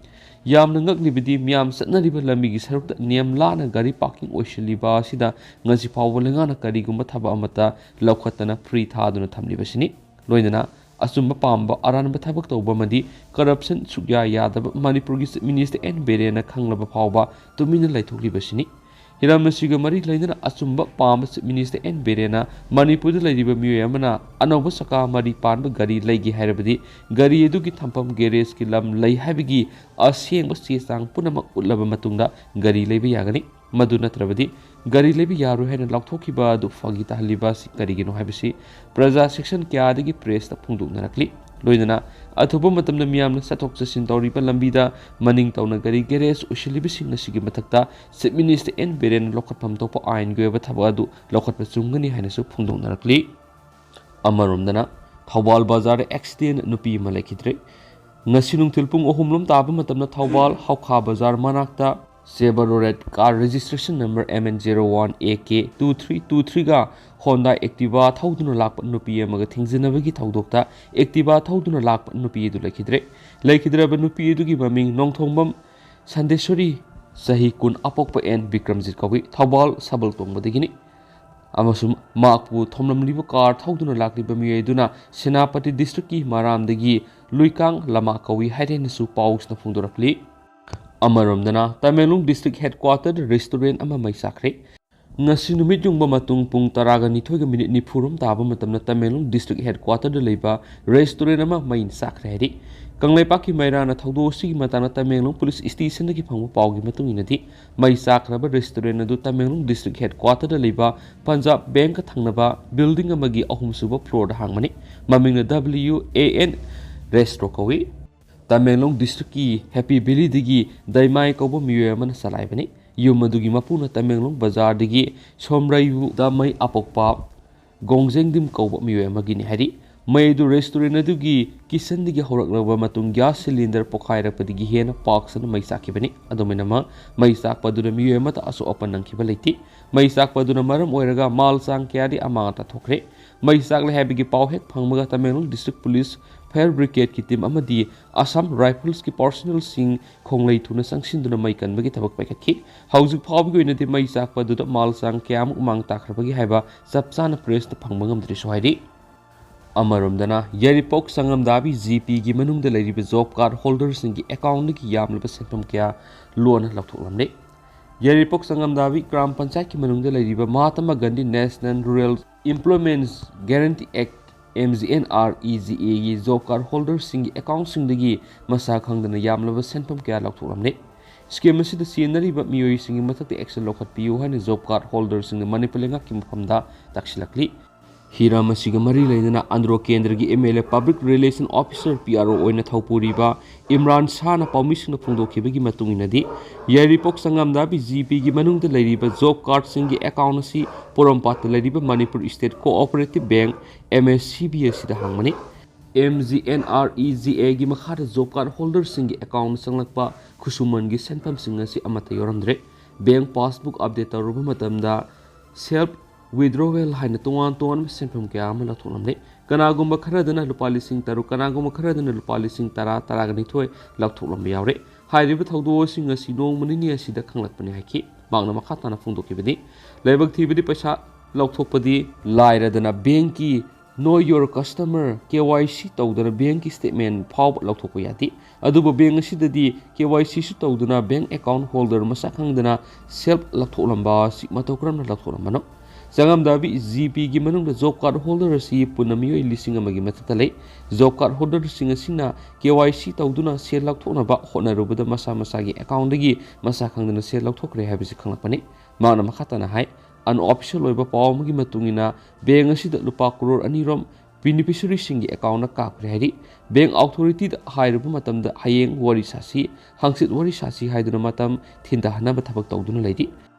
ꯌꯥꯝꯅ ꯉꯛꯂꯤꯕꯗꯤ, ꯃꯤꯌꯥꯝ ꯆꯠꯅꯔꯤꯕ ꯂꯝꯕꯤꯒꯤ ꯁꯔꯨꯛꯇ ꯅꯤꯌꯝ ꯂꯥꯟꯅ ꯒꯥꯔꯤ ꯄꯥꯔꯀꯤꯡ ꯑꯣꯏꯁꯤꯜꯂꯤꯕ ꯑꯁꯤꯗ ꯉꯁꯤ ꯐꯥꯎꯕ ꯂꯩꯉꯥꯛꯅ ꯀꯔꯤꯒꯨꯝꯕ ꯊꯕꯛ ꯑꯃꯠꯇ ꯂꯧꯈꯠꯇꯅ ꯐ꯭ꯔꯤ ꯊꯥꯗꯨꯅ ꯊꯝꯂꯤꯕꯁꯤꯅꯤ꯫ ꯂꯣꯏꯅꯅ ꯑꯆꯨꯝꯕ ꯄꯥꯝꯕ, ꯑꯔꯥꯟꯕ ꯊꯕꯛ ꯇꯧꯕ ꯑꯃꯗꯤ ꯀꯔꯞꯁꯟ ꯁꯨꯛꯌꯥ ꯌꯥꯗꯕ ꯃꯅꯤꯄꯨꯔꯒꯤ ꯆꯤꯐ ꯃꯤꯅꯤꯁꯇꯔ ꯑꯦꯟ ꯕꯤꯔꯦꯟꯅ ꯈꯪꯂꯕ ꯐꯥꯎꯕ ꯇꯨꯃꯤꯟꯅ ꯂꯩꯊꯣꯛꯂꯤꯕꯁꯤꯅꯤ꯫ ꯍꯤꯔꯝ ꯑꯁꯤꯒ ꯃꯔꯤ ꯂꯩꯅꯅ ꯑꯆꯨꯝꯕ ꯄꯥꯝꯕ ꯆꯤꯐ ꯃꯤꯅꯤꯁꯇꯔ ꯑꯦꯟ ꯕꯤꯔꯦꯟꯅ ꯃꯅꯤꯄꯨꯔꯗ ꯂꯩꯔꯤꯕ ꯃꯤꯑꯣꯏ ꯑꯃꯅ ꯑꯅꯧꯕ ꯆꯀꯥ ꯃꯔꯤ ꯄꯥꯟꯕ ꯒꯥꯔꯤ ꯂꯩꯒꯦ ꯍꯥꯏꯔꯕꯗꯤ ꯒꯥꯔꯤ ꯑꯗꯨꯒꯤ ꯊꯝꯐꯝ ꯒꯦꯔꯦꯖꯀꯤ ꯂꯝ ꯂꯩ ꯍꯥꯏꯕꯒꯤ ꯑꯁꯦꯡꯕ ꯆꯦ ꯆꯥꯡ ꯄꯨꯝꯅꯃꯛ ꯎꯠꯂꯕ ꯃꯇꯨꯡꯗ ꯒꯥꯔꯤ ꯂꯩꯕ ꯌꯥꯒꯅꯤ꯫ ꯃꯗꯨ ꯅꯠꯇ꯭ꯔꯕꯗꯤ ꯒꯥꯔꯤ ꯂꯩꯕ ꯌꯥꯔꯣꯏ ꯍꯥꯏꯅ ꯂꯥꯎꯊꯣꯛꯈꯤꯕ ꯑꯗꯨ ꯐꯥꯒꯤ ꯇꯥꯍꯜꯂꯤꯕ ꯑꯁꯤ ꯀꯔꯤꯒꯤꯅꯣ ꯍꯥꯏꯕꯁꯤ ꯄ꯭ꯔꯖꯥ ꯁꯦꯛꯁꯟ ꯀꯌꯥꯗꯒꯤ ꯄ꯭ꯔꯦꯁꯇ ꯐꯣꯡꯗꯣꯛꯅꯔꯛꯂꯤ꯫ ꯂꯣꯏꯅꯅ ꯑꯊꯨꯕ ꯃꯇꯝꯗ ꯃꯤꯌꯥꯝꯅ ꯆꯠꯊꯣꯛ ꯆꯠꯁꯤꯟ ꯇꯧꯔꯤꯕ ꯂꯝꯕꯤꯗ ꯃꯅꯤꯡ ꯇꯧꯅ ꯒꯥꯔꯤ ꯒꯦꯔꯦꯖ ꯎꯁꯤꯜꯂꯤꯕꯁꯤꯡ ꯑꯁꯤꯒꯤ ꯃꯊꯛꯇ ꯆꯤꯐ ꯃꯤꯅꯤꯁꯇꯔ ꯑꯦꯟ ꯕꯤꯔꯦꯟꯅ ꯂꯧꯈꯠꯐꯝ ꯊꯣꯛꯄ ꯑꯥꯏꯟꯒꯤ ꯑꯣꯏꯕ ꯊꯕꯛ ꯑꯗꯨ ꯂꯧꯈꯠꯄ ꯆꯨꯝꯒꯅꯤ ꯍꯥꯏꯅꯁꯨ ꯐꯣꯡꯗꯣꯛꯅꯔꯛꯂꯤ꯫ ꯑꯃꯔꯣꯝꯗꯅ, ꯊꯧꯕꯥꯜ ꯕꯖꯥꯔꯗ ꯑꯦꯛꯁꯤꯗꯦꯟ, ꯅꯨꯄꯤ ꯑꯃ ꯂꯩꯈꯤꯗ꯭ꯔꯦ꯫ ꯉꯁꯤ ꯅꯨꯡꯊꯤꯜ ꯄꯨꯡ ꯑꯍꯨꯝ ꯂꯣꯝ ꯇꯥꯕ ꯃꯇꯝꯗ ꯊꯧꯕꯥꯜ ꯍꯧꯈꯥ ꯕꯖꯥꯔ ꯃꯅꯥꯛꯇ Chevrolet car registration number M N zero one A K two three two ꯊ꯭ꯔꯤꯒ ꯍꯣꯟꯗꯥ ꯑꯦꯛꯇꯤꯚꯥ ꯊꯧꯗꯨꯅ ꯂꯥꯛꯄ ꯅꯨꯄꯤ ꯑꯃꯒ ꯊꯦꯡꯖꯤꯟꯅꯕꯒꯤ ꯊꯧꯗꯣꯛꯇ ꯑꯦꯛꯇꯤꯚꯥ ꯊꯧꯗꯨꯅ ꯂꯥꯛꯄ ꯅꯨꯄꯤ ꯑꯗꯨ ꯂꯩꯈꯤꯗ꯭ꯔꯦ꯫ ꯂꯩꯈꯤꯗ꯭ꯔꯕ ꯅꯨꯄꯤ ꯑꯗꯨꯒꯤ ꯃꯃꯤꯡ ꯅꯣꯡꯊꯣꯡꯕꯝ ꯁꯟꯗꯦꯁꯣꯔꯤ, ꯆꯍꯤ ꯀꯨꯟ, ꯑꯄꯣꯛꯄ ꯑꯦꯟ ꯕꯤꯀ꯭ꯔꯝꯖꯤꯠ ꯀꯧꯏ, ꯊꯧꯕꯥꯜ ꯁꯕꯜ ꯇꯣꯡꯕꯗꯒꯤꯅꯤ꯫ ꯑꯃꯁꯨꯡ ꯃꯍꯥꯛꯄꯨ ꯊꯣꯝꯂꯝꯂꯤꯕ ꯀꯥꯔ ꯊꯧꯗꯨꯅ ꯂꯥꯛꯂꯤꯕ ꯃꯤꯑꯣꯏ ꯑꯗꯨꯅ ꯁꯦꯅꯥꯄꯇꯤ ꯗꯤꯁꯇ꯭ꯔꯤꯛꯀꯤ ꯃꯔꯥꯝꯗꯒꯤ ꯂꯨꯏꯀꯥꯡ ꯂꯃꯥ ꯀꯧꯏ ꯍꯥꯏꯔꯦꯅꯁꯨ ꯄꯥꯎꯁꯤꯅ ꯐꯣꯡꯗꯣꯔꯛꯂꯤ꯫ ꯑꯃꯔꯣꯝꯗꯅ ꯇꯃꯦꯡꯂꯣꯡ ꯗꯤꯁꯇ꯭ꯔꯤꯛ ꯍꯦꯗꯀ꯭ꯋꯥꯇꯔꯗ ꯔꯦꯁꯇꯨꯔꯦꯟ ꯑꯃ ꯃꯩ ꯆꯥꯛꯈ꯭ꯔꯦ꯫ ꯉꯁꯤ ꯅꯨꯃꯤꯠ ꯌꯨꯡꯕ ꯃꯇꯨꯡ ꯄꯨꯡ ꯇꯔꯥꯒ ꯅꯤꯊꯣꯏꯒ ꯃꯤꯅꯤꯠ ꯅꯤꯐꯨꯔꯣꯝ ꯇꯥꯕ ꯃꯇꯝꯗ ꯇꯃꯦꯡꯂꯣꯡ ꯗꯤꯁꯇ꯭ꯔꯤꯛ ꯍꯦꯗꯀ꯭ꯋꯥꯇꯔꯗ ꯂꯩꯕ ꯔꯦꯁꯇꯨꯔꯦꯟ ꯑꯃ ꯃꯩꯅ ꯆꯥꯛꯈ꯭ꯔꯦ ꯍꯥꯏꯔꯤ꯫ ꯀꯪꯂꯩꯄꯥꯛꯀꯤ ꯃꯩꯔꯥꯅ ꯊꯧꯗꯣꯛ ꯑꯁꯤꯒꯤ ꯃꯇꯥꯡꯗ ꯇꯃꯦꯡꯂꯣꯡ ꯄꯨꯂꯤꯁ ꯁ꯭ꯇꯦꯁꯟꯗꯒꯤ ꯐꯪꯕ ꯄꯥꯎꯒꯤ ꯃꯇꯨꯡ ꯏꯟꯅꯗꯤ, ꯃꯩ ꯆꯥꯛꯈ꯭ꯔꯕ ꯔꯦꯁꯇꯨꯔꯦꯟ ꯑꯗꯨ ꯇꯃꯦꯡꯂꯣꯡ ꯗꯤꯁꯇ꯭ꯔꯤꯛ ꯍꯦꯗꯀ꯭ꯋꯥꯇꯔꯗ ꯂꯩꯕ ꯄꯟꯖꯥꯕ ꯕꯦꯡꯀ ꯊꯪꯅꯕ ꯕꯤꯜꯗꯤꯡ ꯑꯃꯒꯤ ꯑꯍꯨꯝꯁꯨꯕ ꯐ꯭ꯂꯣꯔꯗ ꯍꯥꯡꯕꯅꯤ꯫ ꯃꯃꯤꯡꯅ W A N Restaurant ꯀꯧꯏ꯫ ꯇꯃꯦꯡꯂꯣꯡ ꯗꯤꯁꯇ꯭ꯔꯤꯛꯀꯤ ꯍꯦꯄꯤ ꯚꯦꯂꯤꯗꯒꯤ ꯗꯥꯏꯃꯥꯏ ꯀꯧꯕ ꯃꯤꯑꯣꯏ ꯑꯃꯅ ꯆꯂꯥꯏꯕꯅꯤ꯫ ꯌꯨꯝ ꯑꯗꯨꯒꯤ ꯃꯄꯨꯅ ꯇꯃꯦꯡꯂꯣꯡ ꯕꯖꯥꯔꯗꯒꯤ ꯁꯣꯝꯔꯩꯌꯨꯗ ꯃꯩ ꯑꯄꯣꯛꯄ ꯒꯣꯡꯖꯦꯡꯗꯤꯝ ꯀꯧꯕ ꯃꯤꯑꯣꯏ ꯑꯃꯒꯤꯅꯤ ꯍꯥꯏꯔꯤ꯫ ꯃꯩ ꯑꯗꯨ ꯔꯦꯁꯇꯨꯔꯦꯟ ꯑꯗꯨꯒꯤ ꯀꯤꯆꯟꯗꯒꯤ ꯍꯧꯔꯛꯂꯕ ꯃꯇꯨꯡ ꯒ꯭ꯌꯥꯁ ꯁꯤꯂꯤꯟꯗꯔ ꯄꯣꯈꯥꯏꯔꯛꯄꯗꯒꯤ ꯍꯦꯟꯅ ꯄꯥꯛꯁꯟꯅ ꯃꯩ ꯆꯥꯛꯈꯤꯕꯅꯤ꯫ ꯑꯗꯨꯝ ꯑꯣꯏꯅꯃꯛ, ꯃꯩ ꯆꯥꯛꯄ ꯑꯗꯨꯅ ꯃꯤꯑꯣꯏ ꯑꯃꯠꯇ ꯑꯁꯣꯛ ꯑꯄꯟ ꯅꯪꯈꯤꯕ ꯂꯩꯇꯦ꯫ ꯃꯩ ꯆꯥꯛꯄ ꯑꯗꯨꯅ ꯃꯔꯝ ꯑꯣꯏꯔꯒ ꯃꯥꯜ ꯆꯥꯡ ꯀꯌꯥꯗꯤ ꯑꯃꯥꯡ ꯑꯇꯥ ꯊꯣꯛꯈ꯭ꯔꯦ꯫ ꯃꯩ ꯆꯥꯛꯂꯦ ꯍꯥꯏꯕꯒꯤ ꯄꯥꯎ ꯍꯦꯛ ꯐꯪꯕꯒ ꯇꯃꯦꯡꯂꯣꯡ ꯗꯤꯁꯇ꯭ꯔꯤꯛ ꯄꯨꯂꯤꯁ, ꯐꯥꯌꯔ ꯕ꯭ꯔꯤꯒꯦꯗꯀꯤ ꯇꯤꯝ ꯑꯃꯗꯤ ꯑꯁꯥꯝ ꯔꯥꯏꯐꯜꯁꯀꯤ ꯄꯥꯔꯁꯣꯅꯦꯜꯁꯤꯡ ꯈꯣꯡꯂꯩ ꯊꯨꯅ ꯆꯪꯁꯤꯟꯗꯨꯅ ꯃꯩ ꯀꯟꯕꯒꯤ ꯊꯕꯛ ꯄꯥꯏꯈꯠꯈꯤ꯫ ꯍꯧꯖꯤꯛ ꯐꯥꯎꯕꯒꯤ ꯑꯣꯏꯅꯗꯤ ꯃꯩ ꯆꯥꯛꯄ ꯑꯗꯨꯗ ꯃꯥꯜ ꯆꯥꯡ ꯀꯌꯥꯃꯨꯛ ꯃꯥꯡ ꯇꯥꯛꯈ꯭ꯔꯕꯒꯦ ꯍꯥꯏꯕ ꯆꯞ ꯆꯥꯅ ꯄ꯭ꯔꯦꯁꯇ ꯐꯪꯕ ꯉꯝꯗ꯭ꯔꯤꯁꯨ ꯍꯥꯏꯔꯤ꯫ ꯑꯃꯔꯣꯝꯗꯅ, ꯌꯥꯏꯔꯤꯄꯣꯛ ꯆꯪꯉꯝꯗꯥꯕꯤ ꯖꯤ ꯄꯤꯒꯤ ꯃꯅꯨꯡꯗ ꯂꯩꯔꯤꯕ ꯖꯣꯕ ꯀꯥꯔꯗ ꯍꯣꯜꯗꯔꯁꯤꯡꯒꯤ ꯑꯦꯀꯥꯎꯟꯗꯒꯤ ꯌꯥꯝꯂꯕ ꯁꯦꯟꯐꯝ ꯀꯌꯥ ꯂꯣꯟꯅ ꯂꯧꯊꯣꯛꯂꯝꯂꯦ꯫ ꯌꯥꯏꯔꯤꯄꯣꯛ ꯆꯪꯉꯝꯗꯥꯕꯤ ꯒ꯭ꯔꯥꯝ ꯄꯟꯆꯥꯌꯠꯀꯤ ꯃꯅꯨꯡꯗ ꯂꯩꯔꯤꯕ Mahatma Gandhi national rural employment guarantee act, M G N R E G A ꯒꯤ ꯖꯣꯕ ꯀꯥꯔꯗ ꯍꯣꯜꯗꯔꯁꯤꯡꯒꯤ ꯑꯦꯀꯥꯎꯟꯁꯤꯡꯗꯒꯤ ꯃꯁꯥ ꯈꯪꯗꯅ ꯌꯥꯝꯂꯕ ꯁꯦꯟꯐꯝ ꯀꯌꯥ ꯂꯧꯊꯣꯛꯂꯝꯂꯦ꯫ ꯁ꯭ꯀꯤꯝ ꯑꯁꯤꯗ ꯆꯦꯟꯅꯔꯤꯕ ꯃꯤꯑꯣꯏꯁꯤꯡꯒꯤ ꯃꯊꯛꯇ ꯑꯦꯛꯁꯟ ꯂꯧꯈꯠꯄꯤꯌꯨ ꯍꯥꯏꯅ ꯖꯣꯕ ꯀꯥꯔꯗ ꯍꯣꯜꯗꯔꯁꯤꯡꯅ ꯃꯅꯤꯄꯨꯔ ꯂꯩꯉꯥꯛꯀꯤ ꯃꯐꯝꯗ ꯇꯥꯛꯁꯤꯜꯂꯛꯂꯤ꯫ ꯍꯤꯔꯝ ꯑꯁꯤꯒ ꯃꯔꯤ ꯂꯩꯅꯅ ꯑꯟꯗ꯭ꯔꯣ ꯀꯦꯟꯗ꯭ꯔꯒꯤ M L A Public Relation Officer, P R O, ꯑꯣꯏꯅ ꯊꯧꯄꯨꯔꯤꯕ ꯏꯝꯔꯥꯟ ꯁꯥꯍꯅ ꯄꯥꯎꯃꯤꯁꯤꯡꯗ ꯐꯣꯡꯗꯣꯛꯈꯤꯕꯒꯤ ꯃꯇꯨꯡ ꯏꯟꯅꯗꯤ, ꯌꯥꯏꯔꯤꯄꯣꯛ ꯆꯪꯉꯝꯗꯥꯕꯤ ꯖꯤ ꯄꯤꯒꯤ ꯃꯅꯨꯡꯗ ꯂꯩꯔꯤꯕ ꯖꯣꯕ ꯀꯥꯔꯗꯁꯤꯡꯒꯤ ꯑꯦꯀꯥꯎꯟ ꯑꯁꯤ ꯄꯣꯔꯣꯝꯄꯥꯠꯇ ꯂꯩꯔꯤꯕ Manipur state cooperative bank, M S C B, ꯑꯁꯤꯗ ꯍꯥꯡꯕꯅꯤ꯫ M G N R E G A ꯒꯤ ꯃꯈꯥꯗ ꯖꯣꯕ ꯀꯥꯔꯗ ꯍꯣꯜꯗꯔꯁꯤꯡꯒꯤ ꯑꯦꯀꯥꯎꯟꯗ ꯆꯪꯂꯛꯄ ꯈꯨꯠꯁꯨꯃꯟꯒꯤ ꯁꯦꯟꯐꯝꯁꯤꯡ ꯑꯁꯤ ꯑꯃꯠꯇ ꯌꯥꯎꯔꯝꯗ꯭ꯔꯦ꯫ ꯕꯦꯡꯛ ꯄꯥꯁꯕꯨꯛ ꯑꯞꯗꯦꯠ ꯇꯧꯔꯨꯕ ꯃꯇꯝꯗ, ꯁꯦꯜꯐ ꯋꯤꯗ꯭ꯔꯣꯋꯦꯜ ꯍꯥꯏꯅ ꯇꯣꯉꯥꯟ ꯇꯣꯉꯥꯟꯕ ꯁꯦꯟꯐꯝ ꯀꯌꯥ ꯑꯃ ꯂꯧꯊꯣꯛꯂꯝꯂꯦ꯫ ꯀꯅꯥꯒꯨꯝꯕ ꯈꯔꯗꯅ ꯂꯨꯄꯥ ꯂꯤꯁꯤꯡ ꯇꯔꯨꯛ, ꯀꯅꯥꯒꯨꯝꯕ ꯈꯔꯗꯅ ꯂꯨꯄꯥ ꯂꯤꯁꯤꯡ ꯇꯔꯥ, ꯇꯔꯥꯒ ꯅꯤꯊꯣꯏ ꯂꯧꯊꯣꯛꯂꯝꯕ ꯌꯥꯎꯔꯦ꯫ ꯍꯥꯏꯔꯤꯕ ꯊꯧꯗꯣꯛ ꯑꯁꯤꯡ ꯑꯁꯤ ꯅꯣꯡꯃ ꯅꯤꯅꯤ ꯑꯁꯤꯗ ꯈꯪꯂꯛꯄꯅꯤ ꯍꯥꯏꯈꯤ꯫ ꯃꯍꯥꯛꯅ ꯃꯈꯥ ꯇꯥꯅ ꯐꯣꯡꯗꯣꯛꯈꯤꯕꯗꯤ, ꯂꯥꯏꯕꯛ ꯊꯤꯕꯗꯤ ꯄꯩꯁꯥ ꯂꯧꯊꯣꯛꯄꯗꯤ ꯂꯥꯏꯔꯗꯅ ꯕꯦꯡꯀꯤ Know Your Customer, K Y ꯁꯤ ꯇꯧꯗꯅ ꯕꯦꯡꯀꯤ ꯁ꯭ꯇꯦꯠꯃꯦꯟ ꯐꯥꯎꯕ ꯂꯧꯊꯣꯛꯄ ꯌꯥꯗꯦ꯫ ꯑꯗꯨꯕꯨ ꯕꯦꯡ ꯑꯁꯤꯗꯗꯤ ꯀꯦ ꯋꯥꯏ ꯁꯤꯁꯨ ꯇꯧꯗꯅ ꯕꯦꯡ ꯑꯦꯀꯥꯎꯟ ꯍꯣꯜꯗꯔ ꯃꯁꯛ ꯈꯪꯗꯅ ꯁꯦꯜ ꯂꯧꯊꯣꯛꯂꯝꯕ ꯑꯁꯤ ꯃꯇꯧ ꯀꯔꯝꯅ ꯂꯧꯊꯣꯛꯂꯝꯕꯅꯣ? ꯆꯉꯝꯗꯥꯕꯤ ꯖꯤ ꯄꯤꯒꯤ ꯃꯅꯨꯡꯗ ꯖꯣꯕ ꯀꯥꯔꯗ ꯍꯣꯜꯗꯔ ꯑꯁꯤ ꯄꯨꯟꯅ ꯃꯤꯑꯣꯏ ꯂꯤꯁꯤꯡ ꯑꯃꯒꯤ ꯃꯊꯛꯇ ꯂꯩ꯫ ꯖꯣꯕ ꯀꯥꯔꯗ ꯍꯣꯜꯗꯔꯁꯤꯡ ꯑꯁꯤꯅ ꯀꯦ ꯋꯥꯏ ꯁꯤ ꯇꯧꯗꯨꯅ ꯁꯦꯜ ꯂꯧꯊꯣꯛꯅꯕ ꯍꯣꯠꯅꯔꯨꯕꯗ ꯃꯁꯥ ꯃꯁꯥꯒꯤ ꯑꯦꯀꯥꯎꯟꯗꯒꯤ ꯃꯁꯥ ꯈꯪꯗꯅ ꯁꯦꯜ ꯂꯧꯊꯣꯛꯈ꯭ꯔꯦ ꯍꯥꯏꯕꯁꯤ ꯈꯪꯂꯛꯄꯅꯤ꯫ ꯃꯍꯥꯛꯅ ꯃꯈꯥ ꯇꯥꯅ ꯍꯥꯏ, ꯑꯟꯑꯣꯐꯤꯁꯤꯌꯦꯜ ꯑꯣꯏꯕ ꯄꯥꯎ ꯑꯃꯒꯤ ꯃꯇꯨꯡ ꯏꯟꯅ ꯕꯦꯡ ꯑꯁꯤꯗ ꯂꯨꯄꯥ ꯀ꯭ꯔꯣꯔ ꯑꯅꯤ ꯔꯣꯝ ꯕꯦꯅꯤꯐꯤꯁꯔꯤꯁꯤꯡꯒꯤ ꯑꯦꯀꯥꯎꯟꯗ ꯀꯥꯞꯈ꯭ꯔꯦ ꯍꯥꯏꯔꯤ꯫ ꯕꯦꯡ ꯑꯣꯊꯣꯔꯤꯇꯤꯗ ꯍꯥꯏꯔꯨꯕ ꯃꯇꯝꯗ ꯍꯌꯦꯡ ꯋꯥꯔꯤ ꯁꯥꯁꯤ, ꯍꯪꯆꯤꯠ ꯋꯥꯔꯤ ꯁꯥꯁꯤ ꯍꯥꯏꯗꯨꯅ ꯃꯇꯝ ꯊꯤꯟꯊꯍꯟꯅꯕ ꯊꯕꯛ ꯇꯧꯗꯨꯅ ꯂꯩꯔꯤ꯫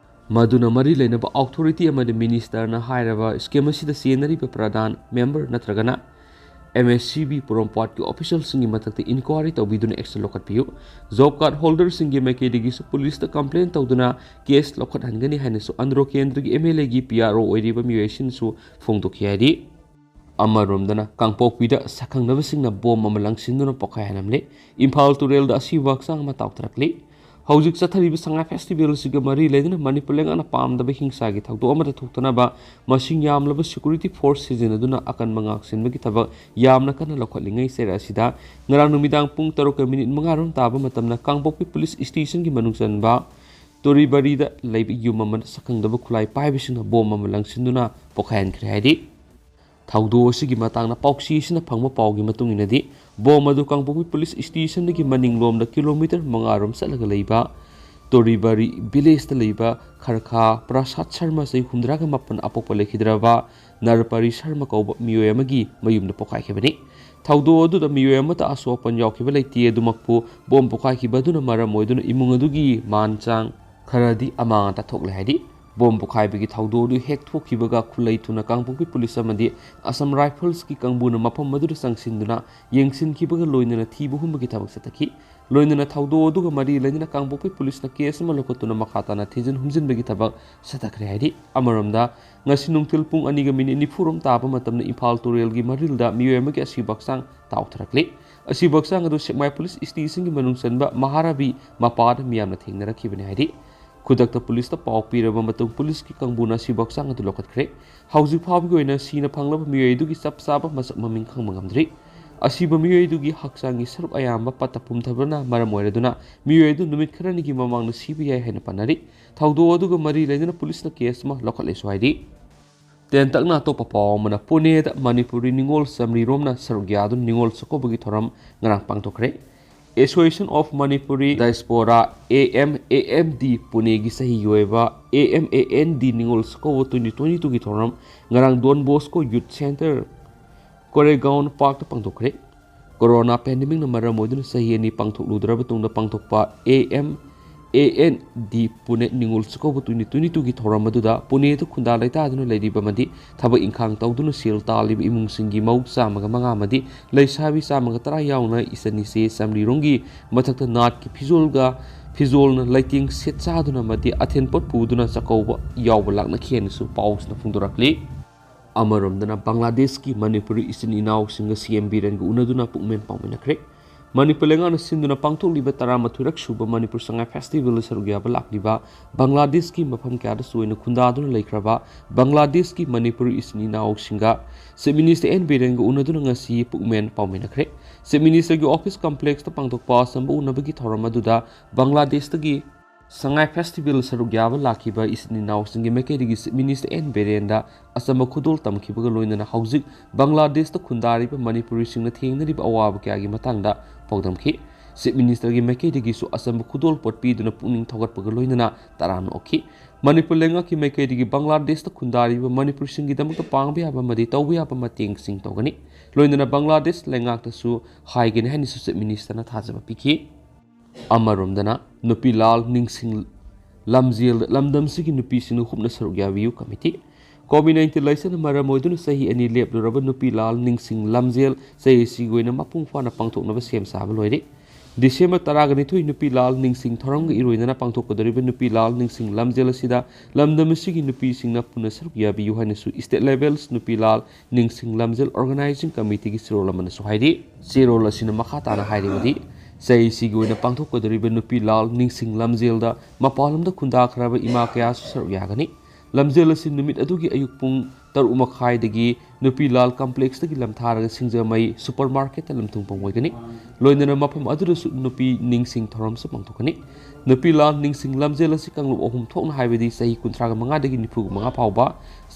ꯃꯗꯨꯅ ꯃꯔꯤ ꯂꯩꯅꯕ ꯑꯣꯊꯣꯔꯤꯇꯤ ꯑꯃꯗꯤ ꯃꯤꯅꯤꯁꯇꯔꯅ ꯍꯥꯏꯔꯕ ꯁ꯭ꯀꯤꯝ ꯑꯁꯤꯗ ꯆꯦꯟꯅꯔꯤꯕ ꯄ꯭ꯔꯙꯥꯟ, ꯃꯦꯝꯕꯔ ꯅꯠꯇ꯭ꯔꯒꯅ ꯑꯦꯝ ꯑꯦꯁ ꯁꯤ ꯕꯤ ꯄꯣꯔꯣꯝꯄꯥꯠꯀꯤ ꯑꯣꯐꯤꯁꯤꯌꯦꯜꯁꯤꯡꯒꯤ ꯃꯊꯛꯇ ꯏꯟꯀ꯭ꯋꯥꯔꯤ ꯇꯧꯕꯤꯗꯨꯅ ꯑꯦꯛꯁꯟ ꯂꯧꯈꯠꯄꯤꯌꯨ꯫ ꯖꯣꯕ ꯀꯥꯔꯗ ꯍꯣꯜꯗꯔꯁꯤꯡꯒꯤ ꯃꯥꯏꯀꯩꯗꯒꯤꯁꯨ ꯄꯨꯂꯤꯁꯇ ꯀꯝꯄ꯭ꯂꯦꯟ ꯇꯧꯗꯨꯅ ꯀꯦꯁ ꯂꯧꯈꯠꯍꯟꯒꯅꯤ ꯍꯥꯏꯅꯁꯨ ꯑꯟꯗ꯭ꯔꯣ ꯀꯦꯟꯗ꯭ꯔꯒꯤ ꯑꯦꯝ ꯑꯦꯜ ꯑꯦꯒꯤ ꯄꯤ ꯑꯥꯔ ꯑꯣ ꯑꯣꯏꯔꯤꯕ ꯃꯤꯑꯣꯏ ꯑꯁꯤꯅꯁꯨ ꯐꯣꯡꯗꯣꯛꯈꯤ ꯍꯥꯏꯔꯤ꯫ ꯑꯃꯔꯣꯝꯗꯅ ꯀꯥꯡꯄꯣꯛꯄꯤꯗ ꯁꯛꯈꯪꯅꯕꯁꯤꯡꯅ ꯕꯣꯝ ꯑꯃ ꯂꯪꯁꯤꯟꯗꯨꯅ ꯄꯣꯈꯥꯏꯍꯜꯂꯝꯂꯦ꯫ ꯏꯝꯐꯥꯜ ꯇꯨꯔꯦꯜꯗ ꯑꯁꯤꯕ ꯍꯛꯆꯥꯡ ꯑꯃ ꯇꯥꯎꯊꯔꯛꯂꯤ꯫ ꯍꯧꯖꯤꯛ ꯆꯠꯊꯔꯤꯕ ꯁꯉꯥꯏ ꯐꯦꯁꯇꯤꯚꯦꯜ ꯑꯁꯤꯒ ꯃꯔꯤ ꯂꯩꯅꯅ ꯃꯅꯤꯄꯨꯔ ꯂꯩꯉꯥꯛꯅ ꯄꯥꯝꯗꯕ ꯍꯤꯡꯁꯥꯒꯤ ꯊꯧꯗꯣꯛ ꯑꯃꯗ ꯊꯣꯛꯇꯅꯕ ꯃꯁꯤꯡ ꯌꯥꯝꯂꯕ ꯁꯦꯀ꯭ꯌꯨꯔꯤꯇꯤ ꯐꯣꯔꯁ ꯁꯤꯖꯤꯟꯅꯗꯨꯅ ꯑꯀꯟꯕ ꯉꯥꯛꯁꯦꯟꯕꯒꯤ ꯊꯕꯛ ꯌꯥꯝꯅ ꯀꯟꯅ ꯂꯧꯈꯠꯂꯤꯉꯩ ꯆꯩꯔꯛ ꯑꯁꯤꯗ ꯉꯔꯥꯡ ꯅꯨꯃꯤꯗꯥꯡ ꯄꯨꯡ ꯇꯔꯨꯛꯀ ꯃꯤꯅꯤꯠ ꯃꯉꯥ ꯔꯣꯝ ꯇꯥꯕ ꯃꯇꯝꯗ ꯀꯥꯡꯄꯣꯛꯄꯤ ꯄꯨꯂꯤꯁ ꯁ꯭ꯇꯦꯁꯟꯒꯤ ꯃꯅꯨꯡ ꯆꯟꯕ ꯇꯣꯔꯤꯕꯥꯔꯤꯗ ꯂꯩꯕ ꯌꯨꯝ ꯑꯃꯗ ꯁꯛꯈꯪꯗꯕ ꯈꯨꯠꯂꯥꯏ ꯄꯥꯏꯕꯁꯤꯡꯅ ꯕꯣꯝ ꯑꯃ ꯂꯪꯁꯤꯟꯗꯨꯅ ꯄꯣꯈꯥꯏꯍꯟꯈ꯭ꯔꯦ ꯍꯥꯏꯔꯤ꯫ ꯊꯧꯗꯣꯛ ꯑꯁꯤꯒꯤ ꯃꯇꯥꯡꯗ ꯄꯥꯎꯆꯦꯁꯤꯅ ꯐꯪꯕ ꯄꯥꯎꯒꯤ ꯃꯇꯨꯡ ꯏꯟꯅꯗꯤ, ꯕꯣꯝ ꯑꯗꯨ ꯀꯥꯡꯄꯣꯛꯄꯤ ꯄꯨꯂꯤꯁ ꯁ꯭ꯇꯦꯁꯟꯗꯒꯤ ꯃꯅꯤꯡꯂꯣꯝꯗ ꯀꯤꯂꯣꯃꯤꯇꯔ ꯃꯉꯥ ꯔꯣꯝ ꯆꯠꯂꯒ ꯂꯩꯕ ꯇꯣꯔꯤꯕꯥꯔꯤ ꯚꯤꯂꯦꯖꯇ ꯂꯩꯕ ꯈꯔꯈꯥ ꯄ꯭ꯔꯁꯥꯗ ꯁꯔꯃ, ꯆꯍꯤ ꯍꯨꯝꯗ꯭ꯔꯥꯒ ꯃꯥꯄꯟ, ꯑꯄꯣꯛꯄ ꯂꯩꯈꯤꯗ꯭ꯔꯕ ꯅꯔꯄꯥꯔꯤ ꯁꯔꯃ ꯀꯧꯕ ꯃꯤꯑꯣꯏ ꯑꯃꯒꯤ ꯃꯌꯨꯝꯗ ꯄꯣꯈꯥꯏꯈꯤꯕꯅꯤ꯫ ꯊꯧꯗꯣꯛ ꯑꯗꯨꯗ ꯃꯤꯑꯣꯏ ꯑꯃꯠꯇ ꯑꯁꯣꯛ ꯑꯄꯟ ꯌꯥꯎꯈꯤꯕ ꯂꯩꯇꯦ꯫ ꯑꯗꯨꯃꯛꯄꯨ ꯕꯣꯝ ꯄꯣꯈꯥꯏꯈꯤꯕ ꯑꯗꯨꯅ ꯃꯔꯝ ꯑꯣꯏꯗꯨꯅ ꯏꯃꯨꯡ ꯑꯗꯨꯒꯤ ꯃꯥꯟ ꯆꯥꯡ ꯈꯔꯗꯤ ꯑꯃꯥꯡ ꯑꯇꯥ ꯊꯣꯛꯂꯦ ꯍꯥꯏꯔꯤ꯫ ꯕꯣꯝ ꯄꯣꯈꯥꯏꯕꯒꯤ ꯊꯧꯗꯣꯛ ꯑꯗꯨ ꯍꯦꯛ ꯊꯣꯛꯈꯤꯕꯒ ꯈꯨꯠꯂꯩ ꯊꯨꯅ ꯀꯥꯡꯄꯣꯛꯄꯤ ꯄꯨꯂꯤꯁ ꯑꯃꯗꯤ ꯑꯁꯥꯝ ꯔꯥꯏꯐꯜꯁꯀꯤ ꯀꯥꯡꯕꯨꯅ ꯃꯐꯝ ꯑꯗꯨꯗ ꯆꯪꯁꯤꯟꯗꯨꯅ ꯌꯦꯡꯁꯤꯟꯈꯤꯕꯒ ꯂꯣꯏꯅꯅ ꯊꯤꯕ ꯍꯨꯝꯕꯒꯤ ꯊꯕꯛ ꯆꯠꯊꯈꯤ꯫ ꯂꯣꯏꯅꯅ ꯊꯧꯗꯣꯛ ꯑꯗꯨꯒ ꯃꯔꯤ ꯂꯩꯅꯅ ꯀꯥꯡꯄꯣꯛꯄꯤ ꯄꯨꯂꯤꯁꯅ ꯀꯦꯁ ꯑꯃ ꯂꯧꯈꯠꯇꯨꯅ ꯃꯈꯥ ꯇꯥꯅ ꯊꯤꯖꯤꯟ ꯍꯨꯝꯖꯤꯟꯕꯒꯤ ꯊꯕꯛ ꯆꯠꯊꯈ꯭ꯔꯦ ꯍꯥꯏꯔꯤ꯫ ꯑꯃꯔꯣꯝꯗ, ꯉꯁꯤ ꯅꯨꯡꯊꯤꯜ ꯄꯨꯡ ꯑꯅꯤꯒ ꯃꯤꯅꯤꯠ ꯅꯤꯐꯨ ꯔꯣꯝ ꯇꯥꯕ ꯃꯇꯝꯗ ꯏꯝꯐꯥꯜ ꯇꯨꯔꯦꯜꯒꯤ ꯃꯔꯤꯜꯗ ꯃꯤꯑꯣꯏ ꯑꯃꯒꯤ ꯑꯁꯤꯕ ꯍꯛꯆꯥꯡ ꯇꯥꯎꯊꯔꯛꯂꯤ꯫ ꯑꯁꯤꯕ ꯍꯛꯆꯥꯡ ꯑꯗꯨ ꯁꯦꯛꯃꯥꯏ ꯄꯨꯂꯤꯁ ꯁ꯭ꯇꯦꯁꯟꯒꯤ ꯃꯅꯨꯡ ꯆꯟꯕ ꯃꯍꯥꯔꯥꯕꯤ ꯃꯄꯥꯗ ꯃꯤꯌꯥꯝꯅ ꯊꯦꯡꯅꯔꯛꯈꯤꯕꯅꯤ ꯍꯥꯏꯔꯤ꯫ ꯈꯨꯗꯛꯇ ꯄꯨꯂꯤꯁꯇ ꯄꯥꯎ ꯄꯤꯔꯕ ꯃꯇꯨꯡ ꯄꯨꯂꯤꯁꯀꯤ ꯀꯥꯡꯕꯨꯅ ꯑꯁꯤꯕ ꯍꯛꯆꯥꯡ ꯑꯗꯨ ꯂꯧꯈꯠꯈ꯭ꯔꯦ꯫ ꯍꯧꯖꯤꯛ ꯐꯥꯎꯕꯒꯤ ꯑꯣꯏꯅ ꯁꯤꯅ ꯐꯪꯂꯕ ꯃꯤꯑꯣꯏ ꯑꯗꯨꯒꯤ ꯆꯞ ꯆꯥꯕ ꯃꯁꯛ ꯃꯃꯤꯡ ꯈꯪꯕ ꯉꯝꯗ꯭ꯔꯤ꯫ ꯑꯁꯤꯕ ꯃꯤꯑꯣꯏ ꯑꯗꯨꯒꯤ ꯍꯛꯆꯥꯡꯒꯤ ꯁꯔꯨꯛ ꯑꯌꯥꯝꯕ ꯄꯠꯇ ꯄꯨꯝꯊꯕꯅ ꯃꯔꯝ ꯑꯣꯏꯔꯗꯨꯅ ꯃꯤꯑꯣꯏ ꯑꯗꯨ ꯅꯨꯃꯤꯠ ꯈꯔꯅꯤꯒꯤ ꯃꯃꯥꯡꯗ ꯁꯤꯕ ꯌꯥꯏ ꯍꯥꯏꯅ ꯄꯥꯅꯔꯤ꯫ ꯊꯧꯗꯣꯛ ꯑꯗꯨꯒ ꯃꯔꯤ ꯂꯩꯅꯅ ꯄꯨꯂꯤꯁꯅ ꯀꯦꯁ ꯑꯃ ꯂꯧꯈꯠꯂꯦꯁꯨ ꯍꯥꯏꯔꯤ꯫ ꯇꯦꯟꯇꯛꯅ ꯑꯇꯣꯞꯄ ꯄꯥꯎ ꯑꯃꯅ, ꯄꯨꯅꯦꯗ ꯃꯅꯤꯄꯨꯔꯤ ꯅꯤꯉꯣꯜ ꯆꯥꯃꯔꯤ ꯔꯣꯝꯅ ꯁꯔꯨꯛ ꯌꯥꯗꯨꯅ ꯅꯤꯉꯣꯜ ꯆꯥꯛꯀꯧꯕꯒꯤ ꯊꯧꯔꯝ ꯉꯔꯥꯡ ꯄꯥꯡꯊꯣꯛꯈ꯭ꯔꯦ꯫ Association of Manipuri Diaspora, A M A M D, ꯄꯨꯅꯦꯒꯤ ꯆꯍꯤꯒꯤ ꯑꯣꯏꯕ A M A N D Ningol Chakkouba twenty twenty twoꯒꯤ ꯊꯧꯔꯝ ꯉꯔꯥꯡ Don Bosco Youth Centre, Koregaon ꯄꯥꯔꯛꯇ ꯄꯥꯡꯊꯣꯛꯈ꯭ꯔꯦ꯫ ꯀꯣꯔꯣꯅꯥ ꯄꯦꯟꯗꯦꯃꯤꯛꯅ ꯃꯔꯝ ꯑꯣꯏꯗꯨꯅ ꯆꯍꯤ ꯑꯅꯤ ꯄꯥꯡꯊꯣꯛꯂꯨꯗ꯭ꯔꯕ ꯇꯨꯡꯗ ꯄꯥꯡꯊꯣꯛꯄ A M A N D Pune Ningol Chakkouba twenty twenty twoꯒꯤ ꯊꯧꯔꯝ ꯑꯗꯨꯗ ꯄꯨꯅꯦꯗ ꯈꯨꯟꯗꯥ ꯂꯩꯇꯥꯗꯨꯅ ꯂꯩꯔꯤꯕ ꯑꯃꯗꯤ ꯊꯕꯛ ꯏꯪꯈꯥꯡ ꯇꯧꯗꯨꯅ ꯁꯦꯜ ꯇꯥꯜꯂꯤꯕ ꯏꯃꯨꯡꯁꯤꯡꯒꯤ ꯃꯧ ꯆꯥꯝꯃꯒ ꯃꯉꯥ ꯑꯃꯗꯤ ꯂꯩꯁꯥꯕꯤ ꯆꯥꯝꯃꯒ ꯇꯔꯥ ꯌꯥꯎꯅ ꯏꯆꯟ ꯏꯆꯦ ꯆꯥꯃꯔꯤ ꯔꯣꯝꯒꯤ ꯃꯊꯛꯇ ꯅꯥꯠꯀꯤ ꯐꯤꯖꯣꯜꯒ, ꯐꯤꯖꯣꯜꯅ ꯂꯩꯇꯦꯡ ꯁꯦꯠ ꯆꯥꯗꯨꯅ ꯑꯃꯗꯤ ꯑꯊꯦꯟ ꯄꯣꯠ ꯄꯨꯗꯨꯅ ꯆꯥꯛꯀꯧꯕ ꯌꯥꯎꯕ ꯂꯥꯛꯅꯈꯤ ꯍꯥꯏꯅꯁꯨ ꯄꯥꯎꯁꯤꯅ ꯐꯣꯡꯗꯣꯔꯛꯂꯤ꯫ ꯑꯃꯔꯣꯝꯗꯅ ꯕꯪꯒ꯭ꯂꯥꯗꯦꯁꯀꯤ ꯃꯅꯤꯄꯨꯔꯤ ꯏꯆꯤꯟ ꯏꯅꯥꯎꯁꯤꯡꯒ C M ꯕꯤꯔꯦꯟꯒ ꯎꯅꯗꯨꯅ ꯄꯨꯛꯃꯦꯟ ꯄꯥꯎꯃꯤꯟꯅꯈ꯭ꯔꯦ꯫ ꯃꯅꯤꯄꯨꯔ ꯂꯩꯉꯥꯛꯅ ꯁꯤꯟꯗꯨꯅ ꯄꯥꯡꯊꯣꯛꯂꯤꯕ ꯇꯔꯥꯃꯥꯊꯣꯏꯔꯛ ꯁꯨꯕ ꯃꯅꯤꯄꯨꯔ ꯁꯉꯥꯏ ꯐꯦꯁꯇꯤꯚꯦꯜꯗ ꯁꯔꯨꯛ ꯌꯥꯕ ꯂꯥꯛꯂꯤꯕ ꯕꯪꯒ꯭ꯂꯥꯗꯦꯁꯀꯤ ꯃꯐꯝ ꯀꯌꯥꯗꯁꯨ ꯑꯣꯏꯅ ꯈꯨꯟꯗꯥꯗꯨꯅ ꯂꯩꯈ꯭ꯔꯕ ꯕꯪꯒ꯭ꯂꯥꯗꯦꯁꯀꯤ ꯃꯅꯤꯄꯨꯔꯤ ꯏꯆꯤꯟ ꯏꯅꯥꯎꯁꯤꯡꯒ Chief Minister N ꯕꯤꯔꯦꯟꯒ ꯎꯅꯗꯨꯅ ꯉꯁꯤ ꯄꯨꯛꯃꯦꯟ ꯄꯥꯎꯃꯤꯟꯅꯈ꯭ꯔꯦ꯫ Chief Ministerꯒꯤ office complexꯇ ꯄꯥꯡꯊꯣꯛꯄ ꯑꯆꯝꯕ ꯎꯅꯕꯒꯤ ꯊꯧꯔꯝ ꯑꯗꯨꯗ ꯕꯪꯒ꯭ꯂꯥꯗꯦꯁꯇꯒꯤ ꯁꯉꯥꯏ ꯐꯦꯁꯇꯤꯚꯦꯜ ꯁꯔꯨꯛ ꯌꯥꯕ ꯂꯥꯛꯈꯤꯕ ꯏꯆꯤꯟ ꯏꯅꯥꯎꯁꯤꯡꯒꯤ ꯃꯥꯏꯀꯩꯗꯒꯤ Chief Minister N ꯕꯤꯔꯦꯟꯗ ꯑꯆꯝꯕ ꯈꯨꯗꯣꯜ ꯇꯝꯈꯤꯕꯒ ꯂꯣꯏꯅꯅ ꯍꯧꯖꯤꯛ ꯕꯪꯒ꯭ꯂꯥꯗꯦꯁꯇ ꯈꯨꯟꯗꯥꯔꯤꯕ ꯃꯅꯤꯄꯨꯔꯤꯁꯤꯡꯅ ꯊꯦꯡꯅꯔꯤꯕ ꯑꯋꯥꯕ ꯀꯌꯥꯒꯤ ꯃꯇꯥꯡꯗ ꯄꯥꯎꯗꯝꯈꯤ꯫ Chief Ministerꯒꯤ ꯃꯥꯏꯀꯩꯗꯒꯤꯁꯨ ꯑꯆꯝꯕ ꯈꯨꯗꯣꯜ ꯄꯣꯠ ꯄꯤꯗꯨꯅ ꯄꯨꯛꯅꯤꯡ ꯊꯧꯒꯠꯄꯒ ꯂꯣꯏꯅꯅ ꯇꯔꯥꯝꯅ ꯑꯣꯛꯈꯤ꯫ ꯃꯅꯤꯄꯨꯔ ꯂꯩꯉꯥꯛꯀꯤ ꯃꯥꯏꯀꯩꯗꯒꯤ ꯕꯪꯒ꯭ꯂꯥꯗꯦꯁꯇ ꯈꯨꯟꯗꯥꯔꯤꯕ ꯃꯅꯤꯄꯨꯔꯤꯁꯤꯡꯒꯤꯗꯃꯛꯇ ꯄꯥꯡꯕ ꯌꯥꯕ ꯑꯃꯗꯤ ꯇꯧꯕ ꯌꯥꯕ ꯃꯇꯦꯡꯁꯤꯡ ꯇꯧꯒꯅꯤ꯫ ꯂꯣꯏꯅꯅ ꯕꯪꯒ꯭ꯂꯥꯗꯦꯁ ꯂꯩꯉꯥꯛꯇꯁꯨ ꯍꯥꯏꯒꯅꯤ ꯍꯥꯏꯅꯁꯨ Chief Ministerꯅ ꯊꯥꯖꯕ ꯄꯤꯈꯤ꯫ ꯑꯃꯔꯣꯝꯗꯅ ꯅꯨꯄꯤꯂꯥꯜ ꯅꯤꯡꯁꯤꯡ ꯂꯝꯖꯦꯜꯗ ꯂꯝꯗꯝꯁꯤꯒꯤ ꯅꯨꯄꯤꯁꯤꯡꯅ ꯍꯨꯞꯅ ꯁꯔꯨꯛ ꯌꯥꯕꯤꯌꯨ ꯀꯃꯤꯇꯤ꯫ COVID nineteen ꯂꯥꯏꯆꯠꯅ ꯃꯔꯝ ꯑꯣꯏꯗꯨꯅ ꯆꯍꯤ ꯑꯅꯤ ꯂꯦꯞꯂꯨꯔꯕ ꯅꯨꯄꯤꯂꯥꯜ ꯅꯤꯡꯁꯤꯡ ꯂꯝꯖꯦꯜ ꯆꯍꯤꯁꯤꯒꯤ ꯑꯣꯏꯅ ꯃꯄꯨꯡ ꯐꯥꯅ ꯄꯥꯡꯊꯣꯛꯅꯕ ꯁꯦꯝ ꯁꯥꯕ ꯂꯣꯏꯔꯦ꯫ ꯗꯤꯁꯦꯝꯕꯔ ꯇꯔꯥꯒ ꯅꯤꯊꯣꯏ ꯅꯨꯄꯤꯂꯥꯜ ꯅꯤꯡꯁꯤꯡ ꯊꯧꯔꯝꯒ ꯏꯔꯣꯏꯅꯅ ꯄꯥꯡꯊꯣꯛꯀꯗꯧꯔꯤꯕ ꯅꯨꯄꯤꯂꯥꯜ ꯅꯤꯡꯁꯤꯡ ꯂꯝꯖꯦꯜ ꯑꯁꯤꯗ ꯂꯝꯗꯝ ꯑꯁꯤꯒꯤ ꯅꯨꯄꯤꯁꯤꯡꯅ ꯄꯨꯟꯅ ꯁꯔꯨꯛ ꯌꯥꯕꯤꯌꯨ ꯍꯥꯏꯅꯁꯨ State Levels ꯅꯨꯄꯤꯂꯥꯜ ꯅꯤꯡꯁꯤꯡ ꯂꯝꯖꯦꯜ Organizing Committeeꯒꯤ ꯆꯦꯔꯣꯜ ꯑꯃꯅꯁꯨ ꯍꯥꯏꯔꯤ꯫ ꯆꯦꯔꯣꯜ ꯑꯁꯤꯅ ꯃꯈꯥ ꯇꯥꯅ ꯍꯥꯏꯔꯤꯕꯗꯤ, ꯆꯍꯤꯁꯤꯒꯤ ꯑꯣꯏꯅ ꯄꯥꯡꯊꯣꯛꯀꯗꯧꯔꯤꯕ ꯅꯨꯄꯤ ꯂꯥꯜ ꯅꯤꯡꯁꯤꯡ ꯂꯝꯖꯦꯜꯗ ꯃꯄꯥꯟ ꯂꯝꯗ ꯈꯨꯟꯗꯥꯈ꯭ꯔꯕ ꯏꯃꯥ ꯀꯌꯥꯁꯨ ꯁꯔꯨꯛ ꯌꯥꯒꯅꯤ꯫ ꯂꯝꯖꯦꯜ ꯑꯁꯤ ꯅꯨꯃꯤꯠ ꯑꯗꯨꯒꯤ ꯑꯌꯨꯛ ꯄꯨꯡ ꯇꯔꯨꯛ ꯃꯈꯥꯏꯗꯒꯤ ꯅꯨꯄꯤ ꯂꯥꯜ ꯀꯝꯄ꯭ꯂꯦꯛꯁꯇꯒꯤ ꯂꯝꯊꯥꯔꯒ ꯁꯤꯡꯖꯃꯩ ꯁꯨꯄꯔ ꯃꯥꯔꯀꯦꯠꯇ ꯂꯝꯊꯨꯡ ꯐꯝ ꯑꯣꯏꯒꯅꯤ꯫ ꯂꯣꯏꯅꯅ ꯃꯐꯝ ꯑꯗꯨꯗꯁꯨ ꯅꯨꯄꯤ ꯅꯤꯡꯁꯤꯡ ꯊꯧꯔꯝꯁꯨ ꯄꯥꯡꯊꯣꯛꯀꯅꯤ꯫ ꯅꯨꯄꯤ ꯂꯥꯜ ꯅꯤꯡꯁꯤꯡ ꯂꯝꯖꯦꯜ ꯑꯁꯤ ꯀꯥꯡꯂꯨꯞ ꯑꯍꯨꯝ ꯊꯣꯛꯅ, ꯍꯥꯏꯕꯗꯤ ꯆꯍꯤ ꯀꯨꯟꯊ꯭ꯔꯥꯒ ꯃꯉꯥꯗꯒꯤ ꯅꯤꯐꯨꯒ ꯃꯉꯥ ꯐꯥꯎꯕ,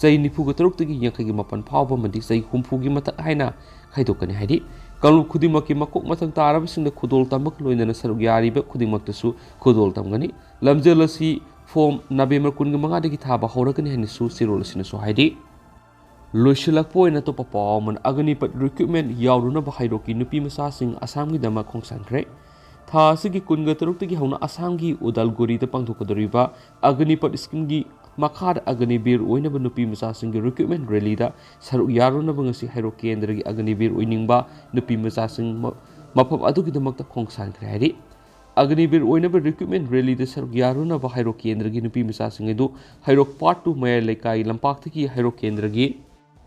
ꯆꯍꯤ ꯅꯤꯐꯨꯒ ꯇꯔꯨꯛꯇꯒꯤ ꯌꯥꯡꯈꯩꯒ ꯃꯥꯄꯟ ꯐꯥꯎꯕ ꯑꯃꯗꯤ ꯆꯍꯤ ꯍꯨꯝꯐꯨꯒꯤ ꯃꯊꯛ ꯍꯥꯏꯅ ꯈꯥꯏꯗꯣꯛꯀꯅꯤ꯫ ꯍꯥꯏꯗꯤ ꯀꯥꯡꯂꯨꯞ ꯈꯨꯗꯤꯡꯃꯛꯀꯤ ꯃꯀꯣꯛ ꯃꯊꯪ ꯇꯥꯔꯕꯁꯤꯡꯗ ꯈꯨꯗꯣꯜ ꯇꯝꯕꯒ ꯂꯣꯏꯅꯅ ꯁꯔꯨꯛ ꯌꯥꯔꯤꯕ ꯈꯨꯗꯤꯡꯃꯛꯇꯁꯨ ꯈꯨꯗꯣꯜ ꯇꯝꯒꯅꯤ꯫ ꯂꯝꯖꯦꯜ ꯑꯁꯤ ꯐꯣꯝ ꯅꯕꯦꯝꯕꯔ ꯀꯨꯟꯒ ꯃꯉꯥꯗꯒꯤ ꯊꯥꯕ ꯍꯧꯔꯒꯅꯤ ꯍꯥꯏꯅꯁꯨ ꯆꯦꯔꯣꯜ ꯑꯁꯤꯅꯁꯨ ꯍꯥꯏꯔꯤ꯫ ꯂꯣꯏꯁꯤꯜꯂꯛꯄ ꯑꯣꯏꯅ ꯑꯇꯣꯞꯄ ꯄꯥꯎ ꯑꯃꯅ, ꯑꯒꯅꯤꯄꯠ ꯔꯤꯀ꯭ꯔꯨꯠꯃꯦꯟ ꯌꯥꯎꯔꯨꯅꯕ ꯍꯩꯔꯣꯛꯀꯤ ꯅꯨꯄꯤ ꯃꯆꯥꯁꯤꯡ ꯑꯁꯥꯝꯒꯤꯗꯃꯛ ꯈꯣꯡꯁꯥꯟꯈ꯭ꯔꯦ꯫ ꯊꯥ ꯑꯁꯤꯒꯤ ꯀꯨꯟꯒ ꯇꯔꯨꯛꯇꯒꯤ ꯍꯧꯅ ꯑꯁꯥꯝꯒꯤ ꯎꯗꯥꯜꯒꯨꯔꯤꯗ ꯄꯥꯡꯊꯣꯛꯀꯗꯧꯔꯤꯕ ꯑꯒꯅꯤꯄꯠ ꯁ꯭ꯀꯤꯝꯒꯤ ꯃꯈꯥꯗ ꯑꯒꯅꯤꯕꯤꯔ ꯑꯣꯏꯅꯕ ꯅꯨꯄꯤ ꯃꯆꯥꯁꯤꯡꯒꯤ ꯔꯤꯀ꯭ꯔꯨꯠꯃꯦꯟ ꯔꯦꯂꯤꯗ ꯁꯔꯨꯛ ꯌꯥꯔꯨꯅꯕ ꯉꯁꯤ ꯍꯩꯔꯣꯛ ꯀꯦꯟꯗ꯭ꯔꯒꯤ ꯑꯒꯅꯤꯕꯤꯔ ꯑꯣꯏꯅꯤꯡꯕ ꯅꯨꯄꯤ ꯃꯆꯥꯁꯤꯡ ꯃ-, ꯃꯐꯝ ꯑꯗꯨꯒꯤꯗꯃꯛꯇ ꯈꯣꯡꯁꯥꯟꯈ꯭ꯔꯦ ꯍꯥꯏꯔꯤ꯫ ꯑꯒꯅꯤꯕꯤꯔ ꯑꯣꯏꯅꯕ ꯔꯤꯀ꯭ꯔꯨꯠꯃꯦꯟ ꯔꯦꯂꯤꯗ ꯁꯔꯨꯛ ꯌꯥꯔꯨꯅꯕ ꯍꯩꯔꯣꯛ ꯀꯦꯟꯗ꯭ꯔꯒꯤ ꯅꯨꯄꯤ ꯃꯆꯥꯁꯤꯡ ꯑꯗꯨ ꯍꯩꯔꯣꯛ ꯄꯥꯔꯠ ꯇꯨ ꯃꯌꯥꯏ ꯂꯩꯀꯥꯏ ꯂꯝꯄꯥꯛꯇꯒꯤ ꯍꯩꯔꯣꯛ ꯀꯦꯟꯗ꯭ꯔꯒꯤ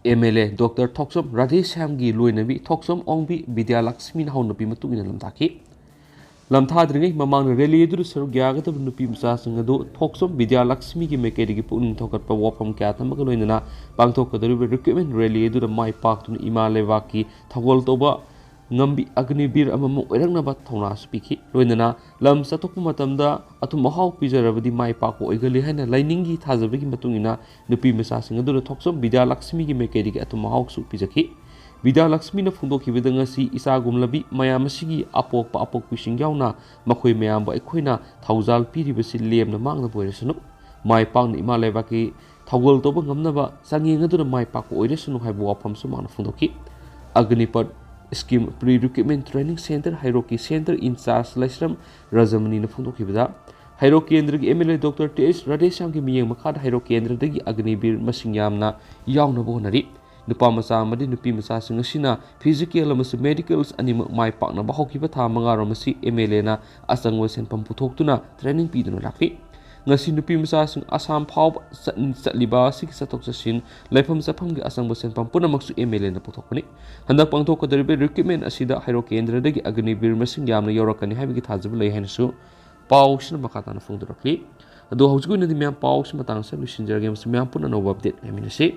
ꯑꯦꯝ ꯑꯦꯜ ꯑꯦ ꯗꯣꯛꯇꯔ ꯊꯣꯛꯆꯣꯝ ꯔꯥꯙꯦꯁ꯭ꯌꯥꯝꯒꯤ ꯂꯣꯏꯅꯕꯤ ꯊꯣꯛꯆꯣꯝ ꯑꯣꯡꯕꯤ ꯕꯤꯗ꯭ꯌꯥꯂꯛꯁꯃꯤꯅ ꯍꯧꯅ ꯅꯨꯄꯤ ꯃꯇꯨꯡ ꯏꯟꯅ ꯂꯝꯗꯥꯈꯤ꯫ ꯂꯝꯊꯥꯗ꯭ꯔꯤꯉꯩ ꯃꯃꯥꯡꯗ ꯔꯦꯂꯤ ꯑꯗꯨꯗ ꯁꯔꯨꯛ ꯌꯥꯒꯗꯕ ꯅꯨꯄꯤ ꯃꯆꯥꯁꯤꯡ ꯑꯗꯨ ꯊꯣꯛꯆꯣꯝ ꯕꯤꯗ꯭ꯌꯥꯂꯛꯁꯃꯤꯒꯤ ꯃꯥꯏꯀꯩꯗꯒꯤ ꯄꯨꯛꯅꯤꯡ ꯊꯧꯒꯠꯄ ꯋꯥꯐꯝ ꯀꯌꯥ ꯊꯝꯕꯒ ꯂꯣꯏꯅꯅ ꯄꯥꯡꯊꯣꯛꯀꯗꯧꯔꯤꯕ ꯔꯤꯀ꯭ꯔꯨꯠꯃꯦꯟ ꯔꯦꯂꯤ ꯑꯗꯨꯗ ꯃꯥꯏ ꯄꯥꯛꯇꯨꯅ ꯏꯃꯥ ꯂꯩꯕꯥꯛꯀꯤ ꯊꯧꯒꯜ ꯇꯧꯕ ꯉꯝꯕꯤ ꯑꯒꯅꯤꯕꯤꯔ ꯑꯃꯃꯝ ꯑꯣꯏꯔꯛꯅꯕ ꯊꯧꯅꯥꯁꯨ ꯄꯤꯈꯤ꯫ ꯂꯣꯏꯅꯅ ꯂꯝ ꯆꯠꯊꯣꯛꯄ ꯃꯇꯝꯗ ꯑꯊꯨꯝ ꯑꯍꯥꯎ ꯄꯤꯖꯔꯕꯗꯤ ꯃꯥꯏ ꯄꯥꯛꯄ ꯑꯣꯏꯒꯜꯂꯤ ꯍꯥꯏꯅ ꯂꯥꯏꯅꯤꯡꯒꯤ ꯊꯥꯖꯕꯒꯤ ꯃꯇꯨꯡ ꯏꯟꯅ ꯅꯨꯄꯤ ꯃꯆꯥꯁꯤꯡ ꯑꯗꯨꯗ ꯊꯣꯛꯆꯣꯝ ꯕꯤꯗ꯭ꯌꯥꯂꯛꯁꯃꯤꯒꯤ ꯃꯥꯏꯀꯩꯗꯒꯤ ꯑꯊꯨꯝ ꯑꯍꯥꯎꯁꯨ ꯄꯤꯖꯈꯤ꯫ ꯕꯤꯗ꯭ꯌꯥꯂꯛꯁꯃꯤꯅ ꯐꯣꯡꯗꯣꯛꯈꯤꯕꯗ, ꯉꯁꯤ ꯏꯆꯥꯒꯨꯝꯂꯕꯤ ꯃꯌꯥꯝ ꯑꯁꯤꯒꯤ ꯑꯄꯣꯛꯄ ꯑꯄꯣꯛꯄꯤꯁꯤꯡ ꯌꯥꯎꯅ ꯃꯈꯣꯏ ꯃꯌꯥꯝꯕꯨ ꯑꯩꯈꯣꯏꯅ ꯊꯧꯖꯥꯜ ꯄꯤꯔꯤꯕꯁꯤ ꯂꯦꯝꯅ ꯃꯥꯡꯗꯕ ꯑꯣꯏꯔꯁꯅꯨ꯫ ꯃꯥꯏ ꯄꯥꯛꯅ ꯏꯃꯥ ꯂꯩꯕꯥꯛꯀꯤ ꯊꯧꯒꯜ ꯇꯧꯕ ꯉꯝꯅꯕ ꯆꯥꯡꯌꯦꯡ ꯑꯗꯨꯅ ꯃꯥꯏ ꯄꯥꯛꯄ ꯑꯣꯏꯔꯁꯅꯨ ꯍꯥꯏꯕ ꯋꯥꯐꯝꯁꯨ ꯃꯥꯅ ꯐꯣꯡꯗꯣꯛꯈꯤ꯫ Agnipath scheme pre recruitment training centre ꯍꯩꯔꯣꯛꯀꯤ ꯁꯦꯟꯇꯔ ꯏꯟꯆꯥꯔꯖ ꯂꯩꯁ꯭ꯔꯝ ꯔꯥꯖꯃꯅꯤꯅ ꯐꯣꯡꯗꯣꯛꯈꯤꯕꯗ, ꯍꯩꯔꯣꯛ ꯀꯦꯟꯗ꯭ꯔꯒꯤ M L A doctor T S ꯔꯥꯙꯦꯁ꯭ꯌꯥꯝꯒꯤ ꯃꯤꯠꯌꯦꯡ ꯃꯈꯥꯗ ꯍꯩꯔꯣꯛ ꯀꯦꯟꯗ꯭ꯔꯗꯒꯤ ꯑꯒꯅꯤꯕꯤꯔ ꯃꯁꯤꯡ ꯌꯥꯝꯅ ꯌꯥꯎꯅꯕ ꯍꯣꯠꯅꯔꯤ꯫ ꯅꯨꯄꯥ ꯃꯆꯥ ꯑꯃꯗꯤ ꯅꯨꯄꯤ ꯃꯆꯥꯁꯤꯡ ꯑꯁꯤꯅ ꯐꯤꯖꯤꯀꯦꯜ ꯑꯃꯁꯨꯡ ꯃꯦꯗꯤꯀꯦꯜꯁ ꯑꯅꯤꯃꯛ ꯃꯥꯏ ꯄꯥꯛꯅꯕ ꯍꯧꯈꯤꯕ ꯊꯥ ꯃꯉꯥꯔꯣꯝ ꯑꯁꯤ ꯑꯦꯝ ꯑꯦꯜ ꯑꯦꯅ ꯑꯆꯪꯕ ꯁꯦꯟꯐꯝ ꯄꯨꯊꯣꯛꯇꯨꯅ ꯇ꯭ꯔꯦꯅꯤꯡ ꯄꯤꯗꯨꯅ ꯂꯥꯛꯂꯤ꯫ ꯉꯁꯤ ꯅꯨꯄꯤ ꯃꯆꯥꯁꯤꯡ ꯑꯁꯥꯝ ꯐꯥꯎꯕ ꯆꯠ-, ꯆꯠꯂꯤꯕ ꯑꯁꯤꯒꯤ ꯆꯠꯊꯣꯛ ꯆꯠꯁꯤꯟ, ꯂꯩꯐꯝ ꯆꯥꯐꯝꯒꯤ ꯑꯆꯪꯕ ꯁꯦꯟꯐꯝ ꯄꯨꯝꯅꯃꯛꯁꯨ MLAꯅ ꯄꯨꯊꯣꯛꯄꯅꯤ꯫ ꯍꯟꯗꯛ ꯄꯥꯡꯊꯣꯛꯀꯗꯧꯔꯤꯕ recruitment ꯑꯁꯤꯗ ꯍꯩꯔꯣꯛ ꯀꯦꯟꯗ꯭ꯔꯗꯒꯤ ꯑꯒꯅꯤꯕꯤꯔ ꯃꯁꯤꯡ ꯌꯥꯝꯅ ꯌꯧꯔꯛꯀꯅꯤ ꯍꯥꯏꯕꯒꯤ ꯊꯥꯖꯕ ꯂꯩ ꯍꯥꯏꯅꯁꯨ ꯄꯥꯎꯁꯤꯅ ꯃꯈꯥ ꯇꯥꯅ ꯐꯣꯡꯗꯣꯔꯛꯂꯤ꯫ ꯑꯗꯣ ꯍꯧꯖꯤꯛꯀꯤ ꯑꯣꯏꯅꯗꯤ ꯃꯌꯥꯝ ꯄꯥꯎꯁꯤ ꯃꯇꯥꯡ ꯑꯁꯤꯗ ꯂꯣꯏꯁꯤꯟꯖꯔꯒꯦ꯫ ꯃꯁꯤ ꯃꯌꯥꯝ ꯄꯨꯟꯅ ꯑꯅꯧꯕ update ꯉꯥꯏꯃꯤꯟꯅꯁꯤ꯫